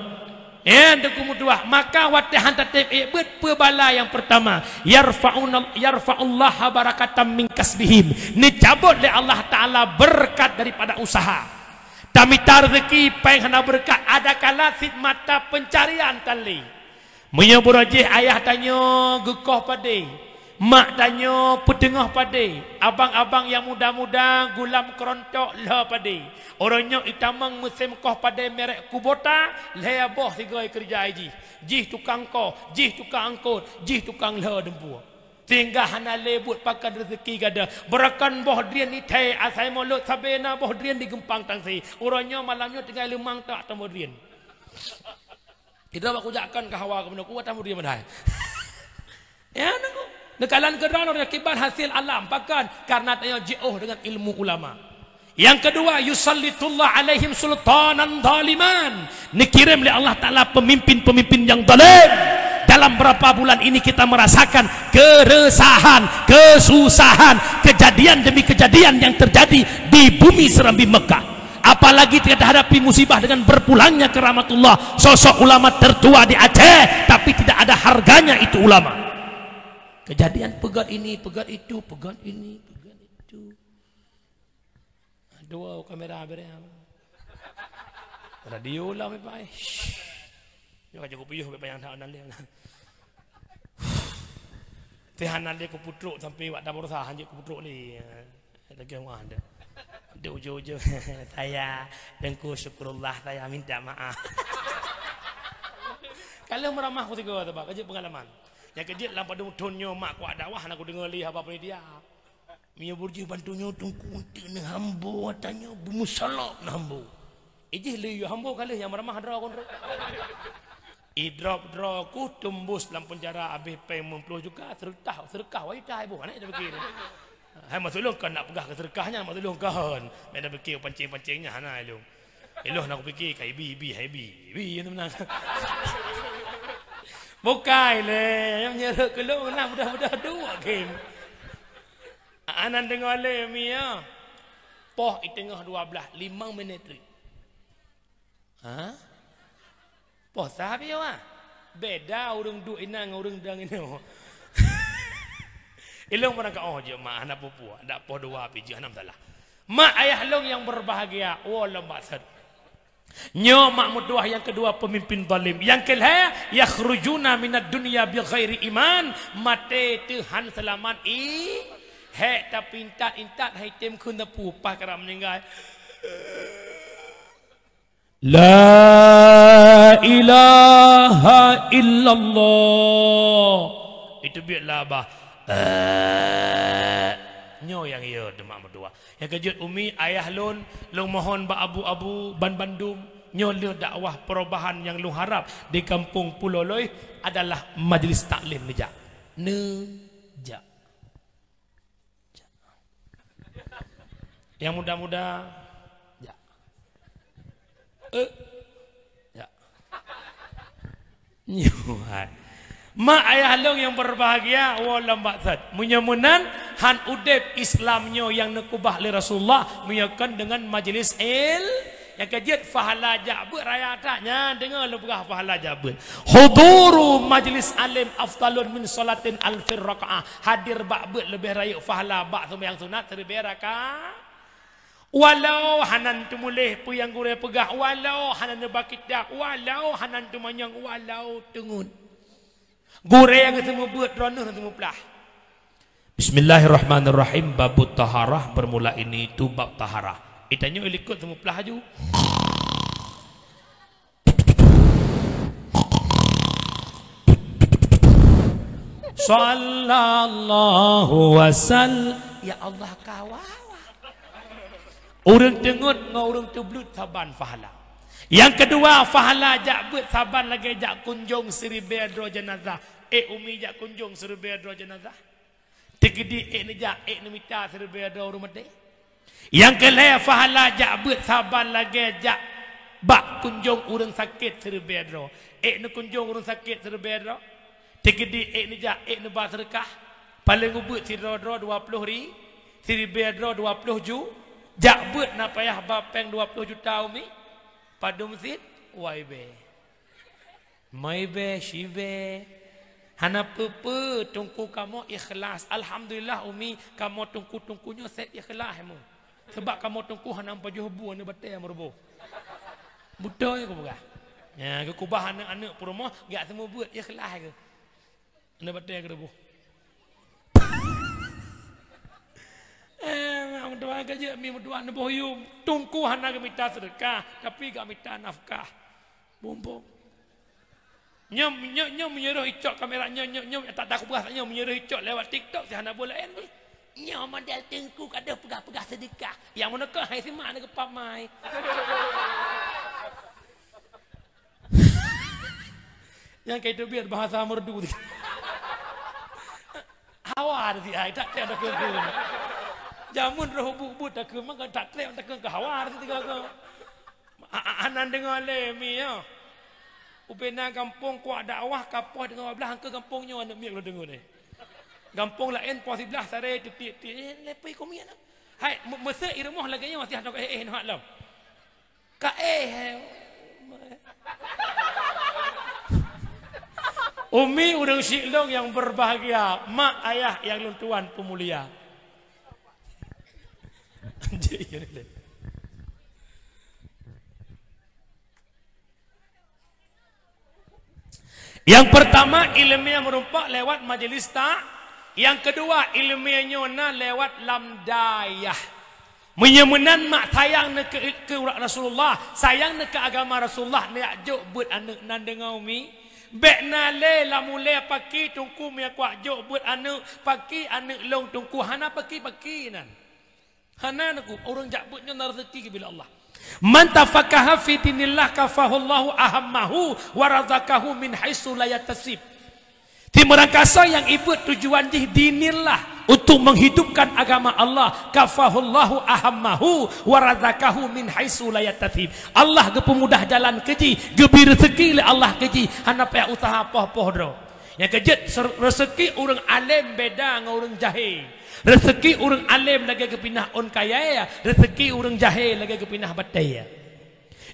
Ya, Teungku meutuah, maka watée han tatem ék beuet, peue bala nyang peurtama, yarfa'una, yarfa'ullaha barakatan min kasbihim. Neucabot lé Allah Ta'ala beureukat daripada usaha. Tamita reuzeki péng hana beureukat, ada kala cit mata peuncarian tan lé. Meunyoe buroe jih ayah tanyoe geukoh padé, mak tanyoe peuteungoh padé, abang-abang nyang muda-muda gulam keurontok lhô padé. Uroe nyoe itamong musém koh padé merek Kubota, lhée boh sigoe keureuja jih. Jih tukang koh, jih tukang angkot, jih tukang lhô dumpeue. Sehingga hana lé buet pakon reuzeki gata. Beurakan boh drien ithée asai mulot sabe na boh drien di geumpang tangsi. Uroe nyoe malam nyoe tinggai leumang tak tam boh drien. Kita bak kujakkan ka hawa keunoe kuat tam boh drien padahai. Ya, nunggu. Neukalan keudroe akibat hasil alam pakon karena tanyoe jiôh dengan ilmu ulama. Yang kedua, yusallitullah alaihim sultanan zaliman. Neukirém lé Allah Ta'ala pemimpin-pemimpin yang zalim. Dalam berapa bulan ini kita merasakan keresahan, kesusahan, kejadian demi kejadian yang terjadi di bumi serambi Mekah. Apalagi kita hadapi musibah dengan berpulangnya keramatullah, sosok ulama tertua di Aceh, tapi tidak ada harganya itu ulama. Kejadian peugét ini, peugét itu, peugét ini, peugét itu. Dua kamera bereh. Radio lah, Bapak, eh. Shh. Nyoe ka cukup piyôh, Bapak, nyang that nan lé. Teuh hana lé kuputrok sampai wak tabur sa, hanjeuet kuputrok lé. Lagi yang ada. Di ujung-ujung, saya, Teungku Syukrullah, saya minta maaf. Kalau meramah ku tiga, Bapak, kerja pengalaman. Nyang keujeuet lam padum thon nyoe mak kuat dakwah hana kudeungoe lé haba panitia. Meunyoe beujeuet bantu nyoe teungku ente neuhambo, ata nyoe beumeusalab neuhambo. Ijih lé yue hambo ka lheueh nyang meuramah droe kon rot. Idrop droe ku teumbus lam penjara abéh péng limong ploh juta, seureutah, seureukah wai tai boh, aneuk dah pikir. Hai maksud lôn kon nak peugah keu seureukah nyan, maksud lôn kon. Meunan pikir pancing-pancing nyan hana lôn. Ilôn nak pikir ka ibi, ibi, hai ibi. Ibi, ya, teumeunan. Bukai lé, nyang meunyeureuek keu lôn, nah mudah-mudah duek game. Anan deungoe lé, Mi, ya. Poh i teungoh dua belas, limong minit treuk. Ha? Poh sah pih, wah. Beda ureueng duek inan ngon ureueng dang inoe. Ilôn pernah ka, oh, jeuet mak, hana peue-peue. Dak poh dua pih jeuet, hana masalah. Mak ayah lôn nyang berbahagia, woe lom bak sot. Nyoe mak meutuah nyang keudua pemimpin zalim. Nyang keulhèe, yakhrujuna minad dunya bighairi iman. Maté teuh han seulamat i, hék tapi intat-intat hai tem kheun teupeu, paih karap meuninggai. La ilaha illallah. Itu biet labah. Eh. Nyoe nyang yo teuma meutuah. Nyang keujeuet umi, ayah lôn, lôn mohon bak abu-abu ban bandum, nyoe lheueh dakwah perubahan nyang lôn harap di kampung Pulo Loi adalah majlis taklim neujak. Neujak. Nyang muda-muda, jak. Eh, jak. Nyoe hai. Mak ayah lôn nyang berbahagia, woe lom bak sot. Meunyoe meunan, han udeb Islam nyoe nyang neukeubah lé Rasulullah, meunyoe kon deungon majlis il-, nyang keujeuet pahala jak beuet raya that nyan, deungoe lôn peugah pahala jak beuet. Huduru majlis alim afdalun min sholatin alfi raka'ah. Hadir bak beuet leubeh rayeuk pahala bak seumayang sunat siribèe raka-. Walau hana teumuléh peue nyang gurèe peugah, walau hana neuba kitab, walau hana teumanyong, walau teungeut. Gurèe nyang seumeubeuet, droeneuh nyang seumeuplah. Bismillahirrahmanirrahim. Babut taharah, bermula ini itu bab taharah. Itanyoe ilikot seumeuplah aju. Sallallahu wasal-, ya Allah, kawawa. Ureueng teungeut ngon ureueng teubluet saban pahala. Nyang keudua, pahala jak beuet saban lagèe jak kunjong siribèe droe jeunazah. Eh, umi jak kunjong siribèe droe jeunazah. Teukeudi ék neujak, ék neumita siribèe droe ureueng maté. Nyang keulhèe, pahala jak beuet saban lagèe jak bak kunjong ureueng sakét siribèe droe. Ék neukunjong ureueng sakét siribèe droe. Teukeudi ék neujak, ék neuba seudeukah. Paléng ubeuet sidroe-droe dua ploh ri-, siribèe droe dua ploh ju-, jak beuet na payah ba péng dua ploh juta umi. Padum sit, wai bèe. Mai bèe, si bèe. Hana peue-peue, teungku kamoe ikhlas. Alhamdulillah, umi, kamoe teungku-teungku nyoe sép ikhlas, meu. Sabab kamoe teungku hana meupajoh bu aneuk batèe meuruboh. Beutôi ku peugah. Nya, geukeubah aneuk-aneuk peurumoh, geujak seumeubeuet ikhlas geuh. Aneuk batèe geuruboh. Eh, mak meutuah ka jeuet, mi meutuah neuboh yum. Teungku hana geumita seudeukah, tapi geumita nafkah. Bumbong. Nyoe, nyoe, nyoe meunyoe roh icok kamera nyoe, nyoe, nyoe tak, tak kupeugah nyoe meunyoe roh icok lewat TikTok, si hana boh laén ni. Nyoe model teungku ka deuh peugah-peugah seudeukah. Nyang meuneuka hai si mak na geupamai. Nyang kai teubiet bahasa merdu. Hawa di ai tak treb takheun. Jameun roh bu-bu takheun, maka tak treb takheun ke hawa di tiga ke. A-, a-, anan deungoe lé, mi, ya. Ubena gampông kuat dakwah ka poh deungoe blah ke gampông nyoe aneuk miet lôn deungoe lé. Gampông laén poh siblah sare tiek-tiek, eh, lepui kumiet. Hai, me-, meusé i rumoh lagèe nyoe masih ada eh, eh, noh lom. Ka eh, eh. Umi ureueng syik lôn nyang berbahagia, mak ayah nyang lôn tuan peumulia. Nyang pertama, ileumèe meureumpok lewat majelis ta-, nyang keudua, ileumèe nyoe na lewat lam dayah. Meunyoe meunan mak sayang neuh keu, keu Rasulullah, sayang neuh keu agama Rasulullah, neujak jok beuet aneuk nan deungoe mi. Bék na lé lam ulée paki teungku, meunyo kuat jok beuet aneuk paki, aneuk lôn teungku, hana paki-paki nan. Hana neuk, ureuëng jak beuet nyoe na rezeki geubri lé Allah. "Man tafaqaha fi dinillah kafahullahu ahammahu wa razaqahu min haitsu la yahtasib." Timeurangkasoe nyang ibeuet tujuan jih dinillah, untuk menghidupkan agama Allah, kafahullahu ahammahu wa razaqahu min haitsu la yahtasib. Allah geupeumudah jalan keu jih, geubri rezeki lé Allah keu jih, hana payah useuha poh-poh droe. Nyang keujeuet, ser-, rezeki ureuëng além beda ngon ureuëng jahé. Rezeki ureuëng além lagée geupinah ôn kayée, rezeki ureuëng jahé lagée geupinah batée.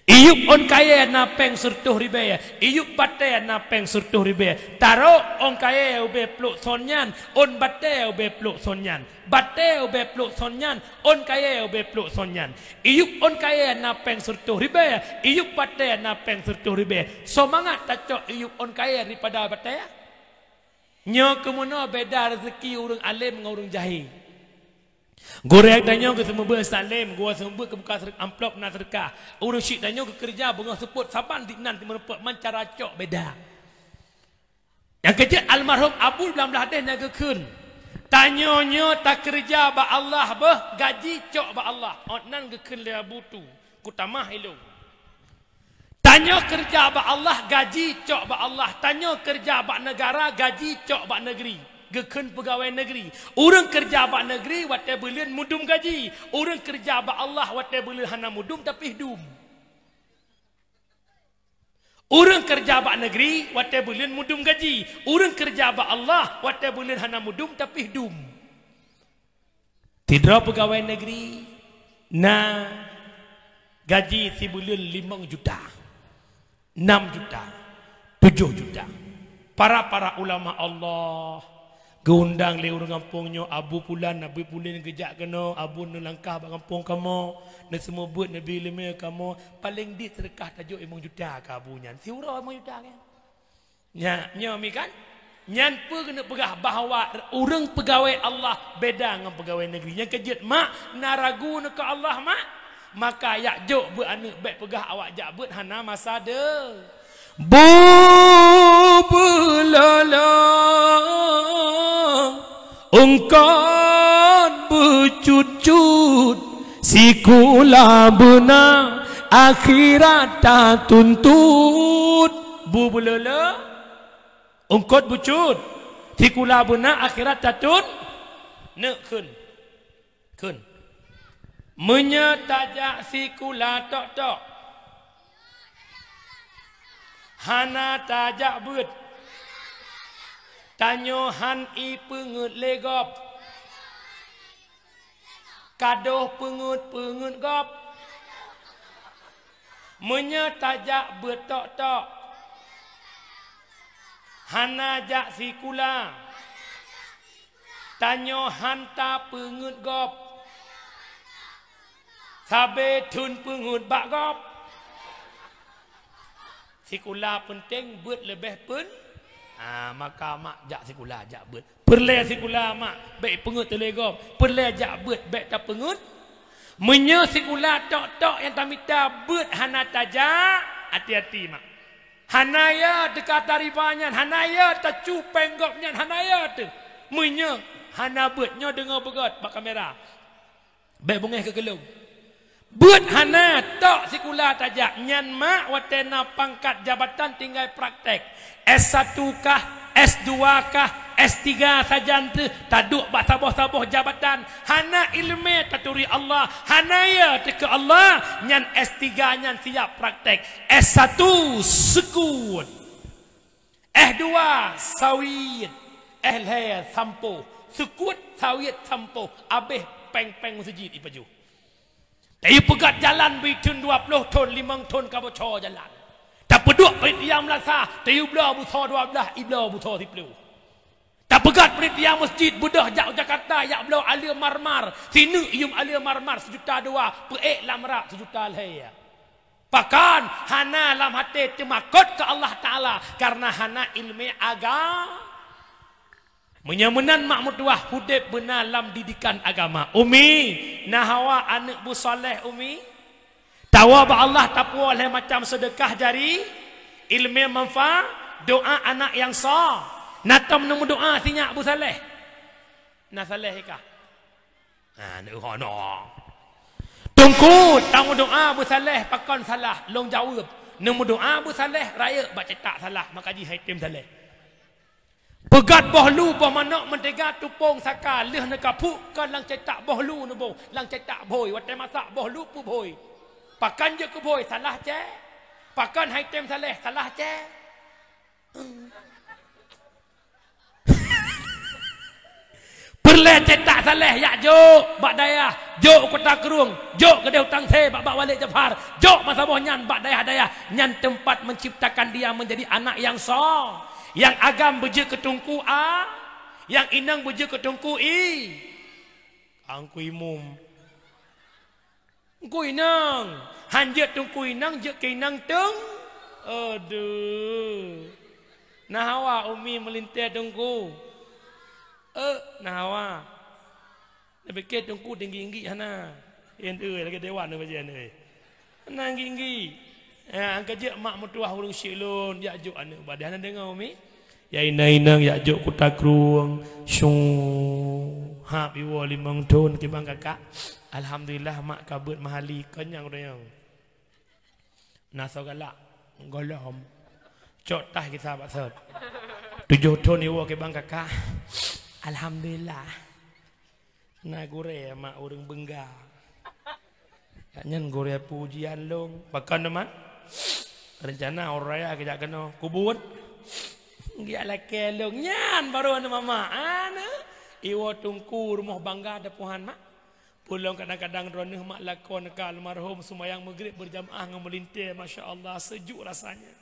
Iyup ôn kayée na péng sireutôh ribée, iyup batée na péng sireutôh ribée. Tarok ôn kayée ubée plôk son nyan, ôn batée ubée plôk son nyan. Batée ubée plôk son nyan, ôn kayée ubée plôk son nyan. Iyup ôn kayée na péng sireutôh ribée, iyup batée na péng sireutôh ribée. Soe mangat tacok iyup ôn kayée daripada batée? Nyoe keumeunoe beda rezeki ureuëng além ngon ureuëng jahé. Gurée tanyoe geuseumeubeuet salem, gurée seumeubeuet geubuka seude-, amplop na seudeukah. Ureuëng syiek tanyoe geukeureuja beungoh seupôt saban, di nan meurumpok man cara cok beda. Nyang keujeuet almarhum Abu Lam Blah Deh nyang geukheun, "Tanyoe nyoe takeureuja bak Allah beuh, gaji cok bak Allah." Ôt nan geukheun lé Abu Tu, kutamah ilong. Tanyoe keureuja bak Allah, gaji cok bak Allah. Tanyoe keureuja bak neugara, gaji cok bak neugri. Geukheun peugawée neugri. Ureuëng keureuja bak neugri watée buleuen mudum gaji. Ureuëng keureuja bak Allah watée buleuen hana mudum tapi dum. Ureuëng keureuja bak neugri watée buleuen mudum gaji. Ureuëng keureuja bak Allah watée buleuen hana mudum tapi dum. Sidroe peugawée neugri na gaji sibuleuen limong juta, nam juta, tujoh juta. Para-para ulama Allah geuundang lé ureuëng gampông nyoe, "Abu Pulan, Abu Pulan geujak keunoe, Abu neulangkah bak gampông kamoe, neuseumeubeuet, neubri iéleumé kamoe, paleng dit seudeukah tajok limong juta keu Abu nyan." Siuroe limong juta nyan. Nya, nyoe mi kan? Nyan peue keuneuk peugah bahwa ureuëng peugawée Allah beda ngon peugawée neugri. Nyang keujeuet mak, na ragu neukeu Allah mak? Maka yak jok beuet aneuk, bék peugah awak jak beuet hana masa de. Bubulolo, ungkot beucut-cut, sikula beuna, akhirat tatuntut. Bubulolo, ungkot beucut, sikula beuna, akhirat tatun-, neuk kheun. Kheun. Meunyoe tajak sikula tok-tok, hana tajak beuet, tanyoe han ipeungeuet lé gob. Kadoh peungeuet-peungeuet gob. Meunyoe tajak beuet tok-tok, hana jak sikula, tanyoe han tapeungeuet gob. Sabe thon peungeuet bak gob. Sikula peunteng, beuet leubeh pen-, ah, maka mak jak sikula, jak beuet. Peureulée sikula mak, bék peungeuet teuh lé gob. Peureulée jak beuet, bék tapeungeuet. Meunyoe sikula tok-tok nyang tamita beuet hana tajak, hati-hati mak. Hana ya teuka tariba nyan, hana ya tacu péng gob nyan, hana ya teuh. Meunyoe hana beuet, nyoe deungoe beugét bak kamera. Bék beungéh keu geulong. Beuet hana, tok sikula tajak. Nyan mak watée na pangkat jabatan tinggai praktek. S satu kah, S dua kah, S tiga sajan teuh taduek bak saboh-saboh jabatan. Hana iéleumé taturi Allah, hana ya teuh keu Allah, nyan S tiga nyan siap praktek. S satu seukut. S dua sawiet, S lhée sampoh, seukut sawiet sampoh, abéh péng-péng meuseujid ipajoh. Tayue peugét jalan beuthon dua ploh thon, limong thon ka bocor jalan. Tapeuduek panitia meulasa, tayue bloe busoe dua blaih, ibloe busoe siplôh. Tapeugét panitia meuseujid beudôh jak u Jakarta, jak bloe aleue marmar, sineuk yuem aleue marmar seujuta dua, peuék lam rak seujuta lhée. Pakon hana lam até teumakot keu Allah Taala, kareuna hana iéleumé aga-, Meunyoe meunan mak meutuwah, udeb beuna lam didikan agama. Umi, na hawa aneuk bu saleh, Umi? Tawoe bak Allah tapuwoe lhée macam seudeukah jari, iéleumé manfa-, Doa anak nyang soe. Na tom neumeudoa sinyak Abu Saleh. Na Saleh kah? Ha, neuhono. Teungku, tameudoa Abu Saleh pakon salah, lôn jaweueb. Neumeudoa Abu Saleh rayeuk bak cetak salah, maka jih hai tem Saleh. Peugöt boh lu, boh manök, meuteuga, tupông, saka, lheueh neukapuk, kon lam cetak boh lu neuboh, lam cetak bhôi, watèe masak boh lu peubhôi. Pakon jeuet keu bhôi, salah cè. Pakon hai tem Saleh, salah cè. Peureulèe cetak Saleh jak jok bak dayah, jok Kuta Krueng, jok keudéh Utang Sé bak, bak Walid Jafar, jok masa boh nyan bak dayah-dayah. Nyan teumpat menciptakan dia menjadi anak nyang soe. Nyang agam beujeuet keu Teungku A, nyang inong beujeuet keu Teungku I. Angku Imum. Teungku Inong, han jeuet Teungku Inong, jeuet keu Inong Teung. Aduh. Na hawa Umi meulintèe Teungku. Eh, na hawa. Neupike Teungku tinggi-tinggi hana. Ente lagèe dewan tu bajian tu. Hana tinggi-tinggi. Ya, angka jeuet mak meutuah ureueng syik lôn, jak jok aneuk bak dayah, hana deungoe Umi. Ya inong-inong jak jok Kuta Krueng, syuuh, hab iwoe limong thon kiban kakak. Alhamdulillah mak ka beuet meuhali, kon nyang uroe nyoe. Na soe galak, gohlom. Cok tah gisa bak sot. Tujoh thon iwoe kiban kakak. Alhamdulillah. Na gurèe mak ureueng beungga. Yak nyan gurèe pujian lôn. Pakon teuma? Reuncana uroe raya geujak keunoe. Kubuet. Geujak lakèe lôn. Nyan baru aneuk mamak. Aneuk. Iwoe teungku rumoh bangga teupuhan mak. Peulom kadang-kadang droeneuh mak lakoe neuka almarhum seumayang Maghrib berjamaah ngon meulintèe. Masya Allah, sejuk rasanya.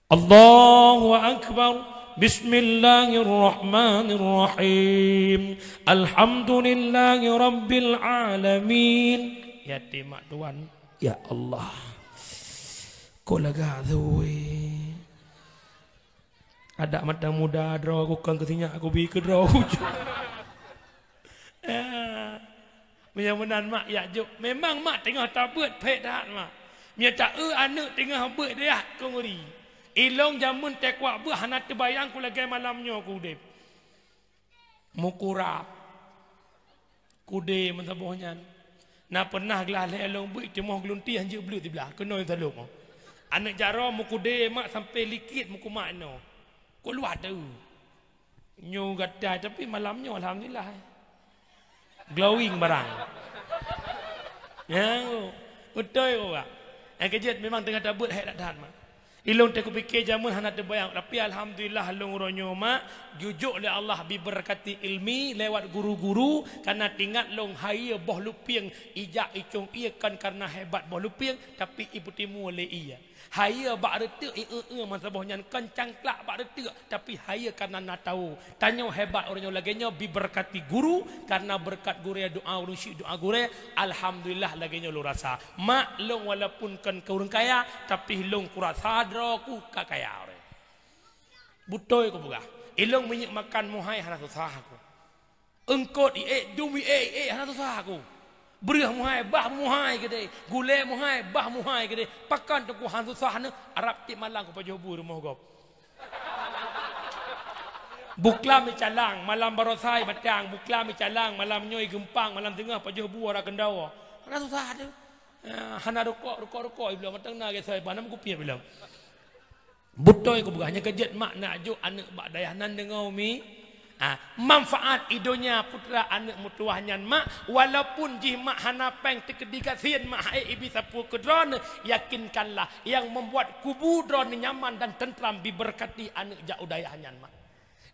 Allahu Akbar. Bismillahirrahmanirrahim. Alhamdulillahi Rabbil Alamin. Yatim mak tuan. Ya Allah. Kok lagak tu weh. Adak mata muda droe ku kon keu sinyak ku bi keu droe ku. Ya. Meunyoe meunan mak yak jok. Memang mak teungoh tabeuet phek that mak. Meunyoe ta-eu aneuk teungoh beuet dayah keu ngeri. Ilong jameun teukuak beuet hana teubayang ku lagèe malam nyoe ku udeb. Mukurab. Kudé meusaboh nyan. Na peunah glah lhèe lôn beuet timoh geulunti hanjeuet bleut siblah. Keunoe salôk. Aneuk jaroe meukudé mak sampai likit meukumat inoe. Kok luwah teu. Nyoe gatai, tapi malam nyoe alhamdulillah. Glowing barang. Ya, beutôi kok, Kak. Nyang keujeuet memang teungoh tabeuet hék that-that, mak. Ilôn teuh kupike jameun hana teubayang, tapi alhamdulillah lôn uroe nyoe, mak, jujok lé Allah biberkati ilmi lewat guru-guru, karena tingat lôn hayeue boh lupieng ijak icong ie kon karena hebat boh lupieng, tapi ipeutimu lé ie. Hayeue bak reuteuk ieu-eu masa boh nyan kon cangklak bak reuteuk, tapi hayeue karena na tahu. Tanyoe hebat uroe nyoe lagèe nyoe biberkati guru, karena berkat gurèe doa ureueng syik doa gurèe, alhamdulillah lagèe nyoe lôn rasa. Mak lôn walaupun kon keu ureueng kaya, tapi lôn kurasa droe ku ka kaya uroe. Beutôi kupeugah, ilôn minyeuk makan muhai hana susah aku. Eungkot iék, dum iék, iék hana susah aku. Breuh muhai, bah muhai keudéh, gulèe muhai, bah muhai keudéh. Pakon teungku hana susah nyoe, arab tiep malam kupajoh bu rumoh gob. Buklam icalang, malam barosai batang, buklam icalang, malam nyoe igeumpang, malam teungoh pajoh bu ora keundawa. Hana susah teuh. Ah, hana rukok, rukok, rukok iblong, mantong na geuh sai, bah na meukupiep iblong. Beutôi kupeugah, nyang keujeuet mak nak jok aneuk bak dayah nan deungoe mi. Ah, manfaat i donya putra aneuk meutuwah nyan mak, walaupun jih mak hana péng teukeudi gasien mak hai ibi sapeue keu droeneuh, yakinkanlah yang membuat kubu droeneuh nyaman dan tentram biberkati aneuk jak u dayah nyan mak.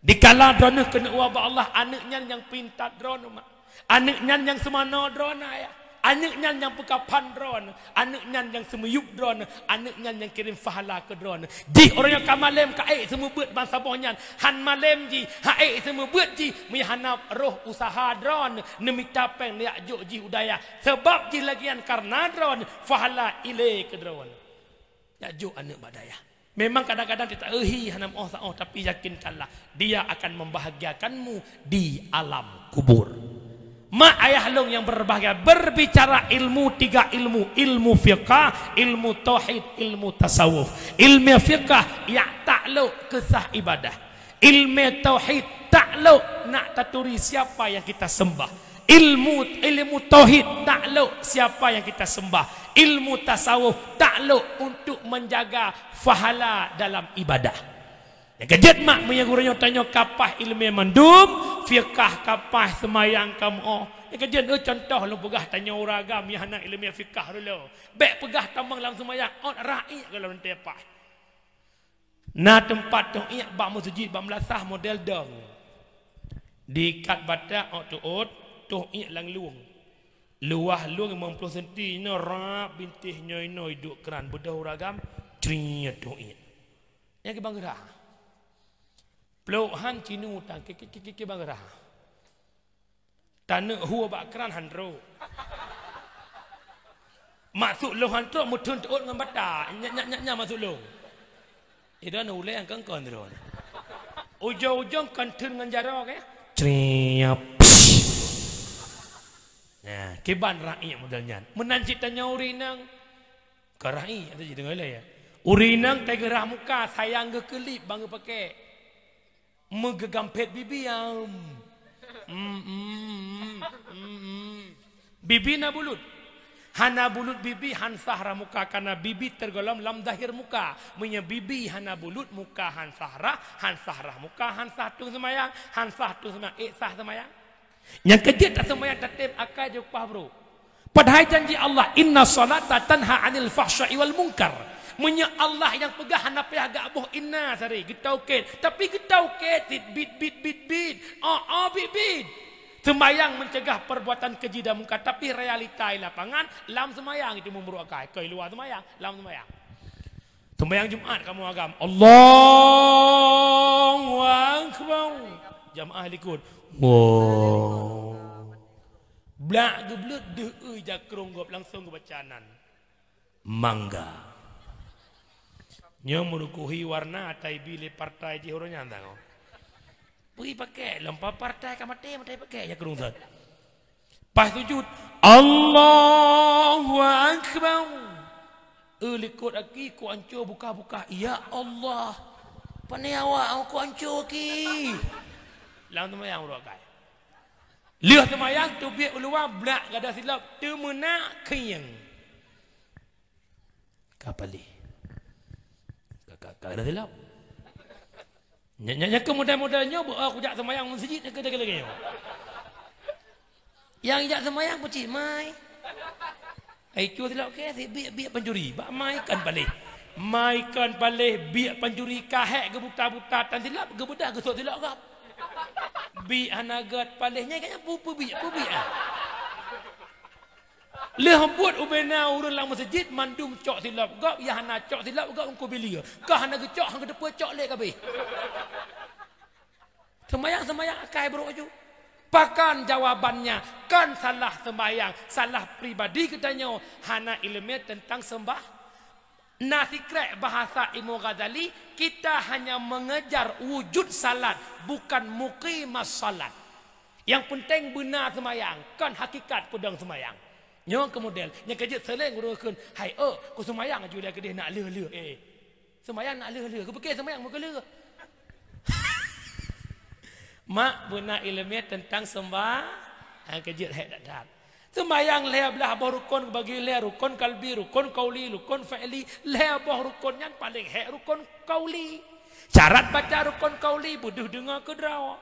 Dikala droeneuh keuneuk woe bak Allah, aneuk nyan nyang pintat droeneuh mak. Aneuk nyan nyang seumanoe droeneuh ayah. Aneuk nyan nyang peukapan droeneuh. Aneuk nyan nyang seumiyueb droeneuh. Aneuk nyan nyang kirém pahala keu droeneuh. Jih ureueng nyang ka malém ka ék seumeubeuet bansaboh nyan. Han malém jih, ha ék seumeubeuet jih, meuhana roh useuha droeneuh, neumita péng neujak jok jih u dayah. Sabab jih lagèe nyan kareuna droeneuh, pahala ilée keu droeneuh. Jak jok aneuk bak dayah. Memang kadang-kadang kita euhi hana meuoh saoh, tapi yakinkanlah, dia akan membahagiakanmu di alam kubur. Mak ayah lôn yang berbahagia, berbicara ilmu, tiga ilmu, ilmu fiqah, ilmu tauhid, ilmu tasawuf. Ilmu fiqah, ya taklok keusah ibadah. Ilmu tauhid, taklok nak taturi siapa yang kita sembah. Ilmu, ilmu tauhid, taklok siapa yang kita sembah. Ilmu tasawuf, taklok untuk menjaga pahala dalam ibadah. Nyang keujeuet mak, meunyoe gurée nyoe tanyoe ka paih ileumé mandum, fiqah ka paih, seumayang ka meu'oh. Nyang keujeuet, eh, contoh lôn peugah tanyoe ureueng agam nyang hana ileumé fiqah dulu. Bék peugah tamong lam seumayang, ôt ra'i kalau nanti paih. Na teumpat tohiek bak meuseujid bak meulasah model dong. Diikat batak ôt teuôt, tohiek lam lueng. Luwah lueng limong ploh senti inoe rab bintéh nyoe inoe iduek kran beudôh ureueng agam, criet tohiek. Nyang kibang geurah. Plôk han cinu tang ki, ki, ki, ki, kibang geurah. Taneuk hue bak kran han trok. Maksud lôn han trok meutheun teuôt ngon bata. Nya, nya, nya, nya maksud lôn. Idon ulée nyang kongkon droen. Ujong-ujong kon theun ngon jaroe ke? Criap. Nah, kiban rakyat model nyan. Meunan cit tanyoe ureueng inong. Ka rakyat tu ji deungoe lé ya. Ureueng inong tageurah muka, sayang geukeulip bang geupakè. Meugeugampét bibi, am. Mm, mm, mm, mm, mm. Bibi na bulut. Hana bulut bibi han sah rah muka, karena bibi tergolong lam zahir muka. Meunyoe bibi hana bulut, muka han sah rah, han sah rah muka, han sah tueng seumayang, han sah tueng seumayang, ék sah seumayang. Nyang keujeuet taseumayang tatém akai jipah brok. Padahai janji Allah, "Inna salata tanha 'anil fahsya'i wal munkar." Meunyoe Allah nyang peugah hana payah gak boh inna sari, geutaukét. Tapi geutaukét cit bit, bit, bit, bit. Oh, oh, bit, bit. Seumayang mencegah perbuatan keji dan mungkar, tapi realita di lapangan, lam seumayang itu meumbrok akai. Keu luwa seumayang, lam seumayang. Seumayang Jumat kamoe agam, Allahu Akbar. Jamaah likot, wow. Blak geubleut deuh eu jakrong gob langsong geubaca nan. Mangga. Nyoe meurukuhi warna atai bi lé partai jih uroe nyan tangoe. Bri pakè lom pa partai ka maté, maté pakè jakrong that. Pas sujud, Allahu Akbar. Eh, likot aki ku anco bukah-bukah. Ya Allah. Pane awak ku anco aki. Lam seumayang uroe akai. Lheueh seumayang teubiet u luwa blak gada silop teumeunak khieng. Ka paléh. Ka, ka, ka gada silop. Nya, nya, nya keu model-model nyoe beu, ah, kujak seumayang meuseujid nyang keu lagèe-lagèe nyoe. Nyang jak seumayang peucit mai. Ai cue silop kèe, si biek-biek pancuri. Bak mai kan paléh. Mai kan paléh, biek pancuri ka hék geubuta-buta tan silop, geubeudah geusok silop gob. Biek hana gèt paléh, nyan ka nyan pu-, peubiek, peubiek ah. Lheueh buet ubena ureueng lam meuseujid mandum cok silop gob, nyang hana cok silop gob eungku bileue. Ka hana geucok, han geuteupeue cok lé kabéh. Seumayang-seumayang akai brok aju. Pakon jawabannya? Kon salah seumayang, salah pribadi geutanyoe, hana ileumèe teuntang seumbah. Na sikrek bahasa Imam Ghazali, kita hanya mengejar wujud salat, bukan muqimas salat. Nyang peunteng beuna seumayang, kon hakikat peudong seumayang. Nyoe keu model, nyang keujeuet seuleng ureueng kheun, "Hai, eu, ku seumayang aju lé keudeh nak lheueh-lheueh." Eh, seumayang nak lheueh-lheueh, geupike seumayang meukeulheueh. Mak beuna ileumèe teuntang seumbah, nyang keujeuet hék that-that. Seumayang lhèe blaih boh rukon geubagi lhèe, rukon kalbi, rukon kauli, rukon fi'li. Lhèe boh rukon nyan paleng hék rukon kauli. Syarat baca rukon kauli beudeuh deungoe keudroe.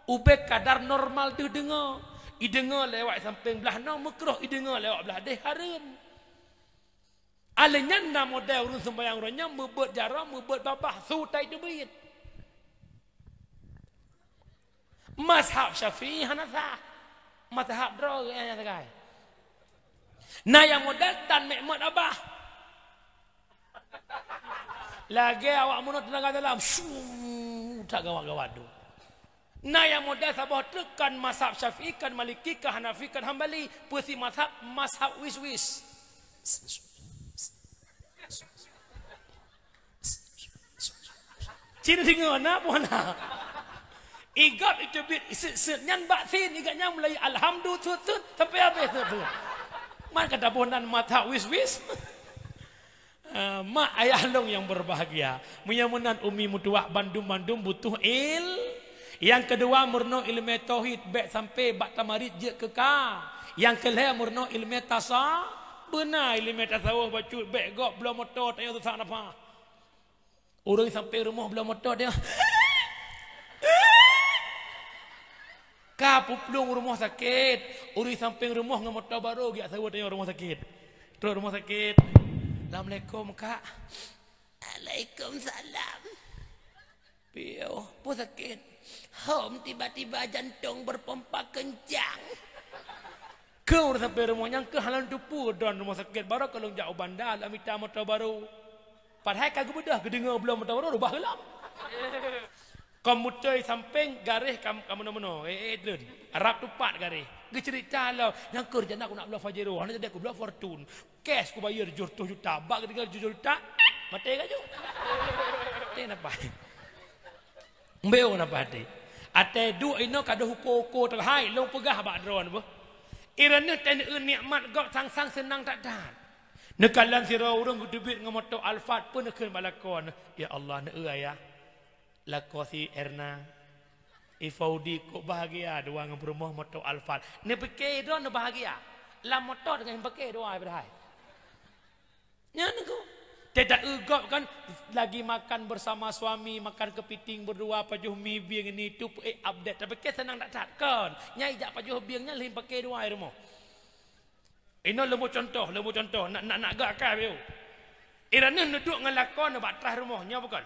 Ubé kadar normal deuh deungoe. Ideungoe lewat sampéng blaih noe meukruh, ideungoe lewat blaih deh hareuem. Alèh nyan na model ureueng seumayang uroe nyan meubeuet jaroe, meubeuet babah, su tai teubiet. Mazhab Syafi'i hana sah. Mazhab droe nyang sagai. Na nyang model tan meu'mot babah. Lagèe awak meunoe teunaga dalam, su, that gawat-gawat tu. Na nyang model saboh treuk kan mazhab Syafi'i, kan Maliki, kan Hanafi, kan Hambali, peusi mazhab, mazhab wis-wis. Cina deungoe na peue na? Igop iteubiet iseut-seut nyan bak sin, igat nyan mulai alhamdu seut-seut sampai habéh seut-seut. Man ka taboh nan mata wis-wis. Eh, mak ayah lôn nyang berbahagia. Meunyoe meunan umi meutuwah bandum-bandum butuh il-, nyang keudua meurunoe ileumèe tauhid, bèk sampai bak tamarit jeuet keu ka. Nyang keulhèe meurunoe ileumèe tasa-, beuna ileumèe tasawuf bacut, bèk gob bloe moto tanyoe susah nafah. Ureueng sampéng rumoh bloe moto dia. Ka puplueng rumoh sakét, ureueng sampéng rumoh ngon moto barô geujak saweue tanyoe rumoh sakét. Trok rumoh sakét. "Assalamualaikum, Kak." "Waalaikumsalam." "Piôh, peue sakét?" "Hom tiba-tiba jantong berpompa kencang." Keu ureueng sampéng rumoh nyan keuh hana lôn teupeue droen rumoh sakét, barô ka lôn jak u Banda lôn mita moto barô. Padahai ka geubeudôh, geudeungoe bloe moto barô, rubah geuh lom. Komputer sampéng garéh ka, ka meunoe-meunoe, eh, eh, treun. Rab tupat garéh. Geuceurita lom, "Nyang keu rencana ku nak bloe Pajero, hana jadi ku bloe Fortuner. Cash ku bayeue tujoh reutôh juta, bak geutinggai tujoh juta, maté laju." Maté napa? Mbeu napa até? Até duek inoe ka deuh uko-uko teuhai, lôn peugah bak droen beuh. Ireuneuh teuneue nikmat gob sang-sang seunang that-that. Neukalon sidroe ureueng geuteubiet ngon moto Alphard, peue neukheun bak lakoe neuh, "Ya Allah, neueu ayah. Lakoe si Erna, i Faudi kok bahagia dua ngon peurumoh moto Alphard." Neupike droen neubahagia. Lam moto teungoh neupike dua, padahai. Nyan keuh. Teuta eu gob kan, lagi makan bersama suami, makan kepiting berdua, pajoh mi bieng ini, tu, eh, update. Tapi ke senang that-that kon. Nyai jak pajoh bieng nyan lheuh pike dua i rumoh. Inoe leumo contoh, leumo contoh. Nak, nak, nak gak akai, yo. Ireuneuh neuduek ngon lakoe neu bak traih rumoh, nyoe bukon.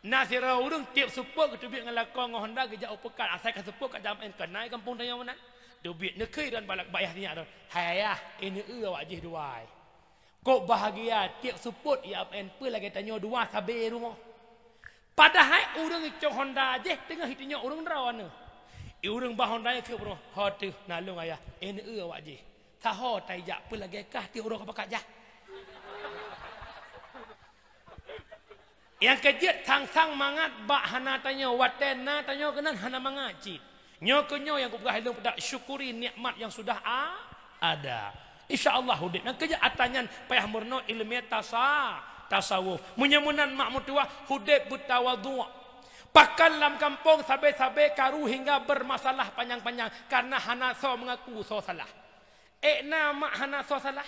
Na sidroe ureueng tiep seupôt geuteubiet ngon lakoe ngon Honda geujak u peukan, asai ka seupôt ka jam en keunan gampông tanyoe meunan. Teubiet neukheun droen bak, bak yah sinyak droen. "Hai ayah, eh, neueu awak jih dua." Kok bahagia tiep seupôt, ya, en peue lagèe tanyoe dua sabe rumoh. Padahai ureueng icok Honda jih teungoh itunyok ureueng droeneuh. I ureueng ba Honda nyan keu rumoh, "Ho teuh, na lôn ayah, eh, neueu awak jih." Saho tajak peue lagèe kah tiep uroe ka pakat jak. Nyang keujeuet sang-sang mangat bak hana tanyoe, watèe na tanyoe keunan hana mangat cit. Nyoe keuh nyoe nyang kupeugah lôn peugah, syukuri nikmat yang sudah a-, ada. Insya Allah udép. Nyang keujeuet atra nyan payah meurunoe ileumèe tasa-, tasawuf. Meunyoe meunan mak meutuwah, udép beutawadhu'. Pakon lam gampông sabe-sabe karu hingga bermasalah panyang-panyang karena hana soe meungaku soe salah. Ék na mak hana soe salah?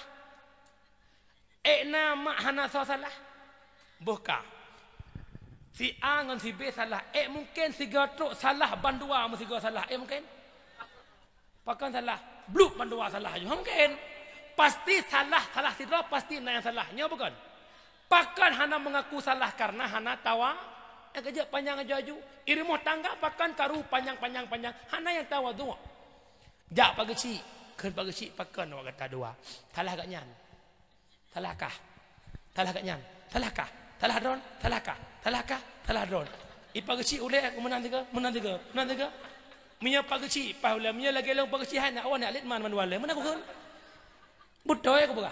Ék na mak hana soe salah? Boh ka. Si A ngon si B salah. Ék mungken sigoe trok salah bandua meusigoe salah? Ék mungken? Pakon salah? Bluek bandua salah aju. Hana mungken. Pasti salah, salah sidroe pasti na nyang salah. Nyoe bukon? Pakon hana meungaku salah? Karena hana tawa-, nyang keujeuet panyang aju-aju. I rumoh tangga pakon karu panyang-panyang-panyang? Hana nyang tawadhu'. Jak Pak Geuchik, kheun Pak Geuchik, pakon awak gata dua? Salah gobnyan. Salah kah? Salah gobnyan. Salah kah? Salah droen. Salah kah? Salah kah? Salah droen. I Pak Geuchik ulèe, meunan sigoe, meunan sigoe, meunan sigoe. Meunyoe Pak Geuchik paih ulèe, meunyoe lagèe lôn Pak Geuchik hai na awak nyak lét man mandua lé. Meunan kuheun. Beutôi kupeugah.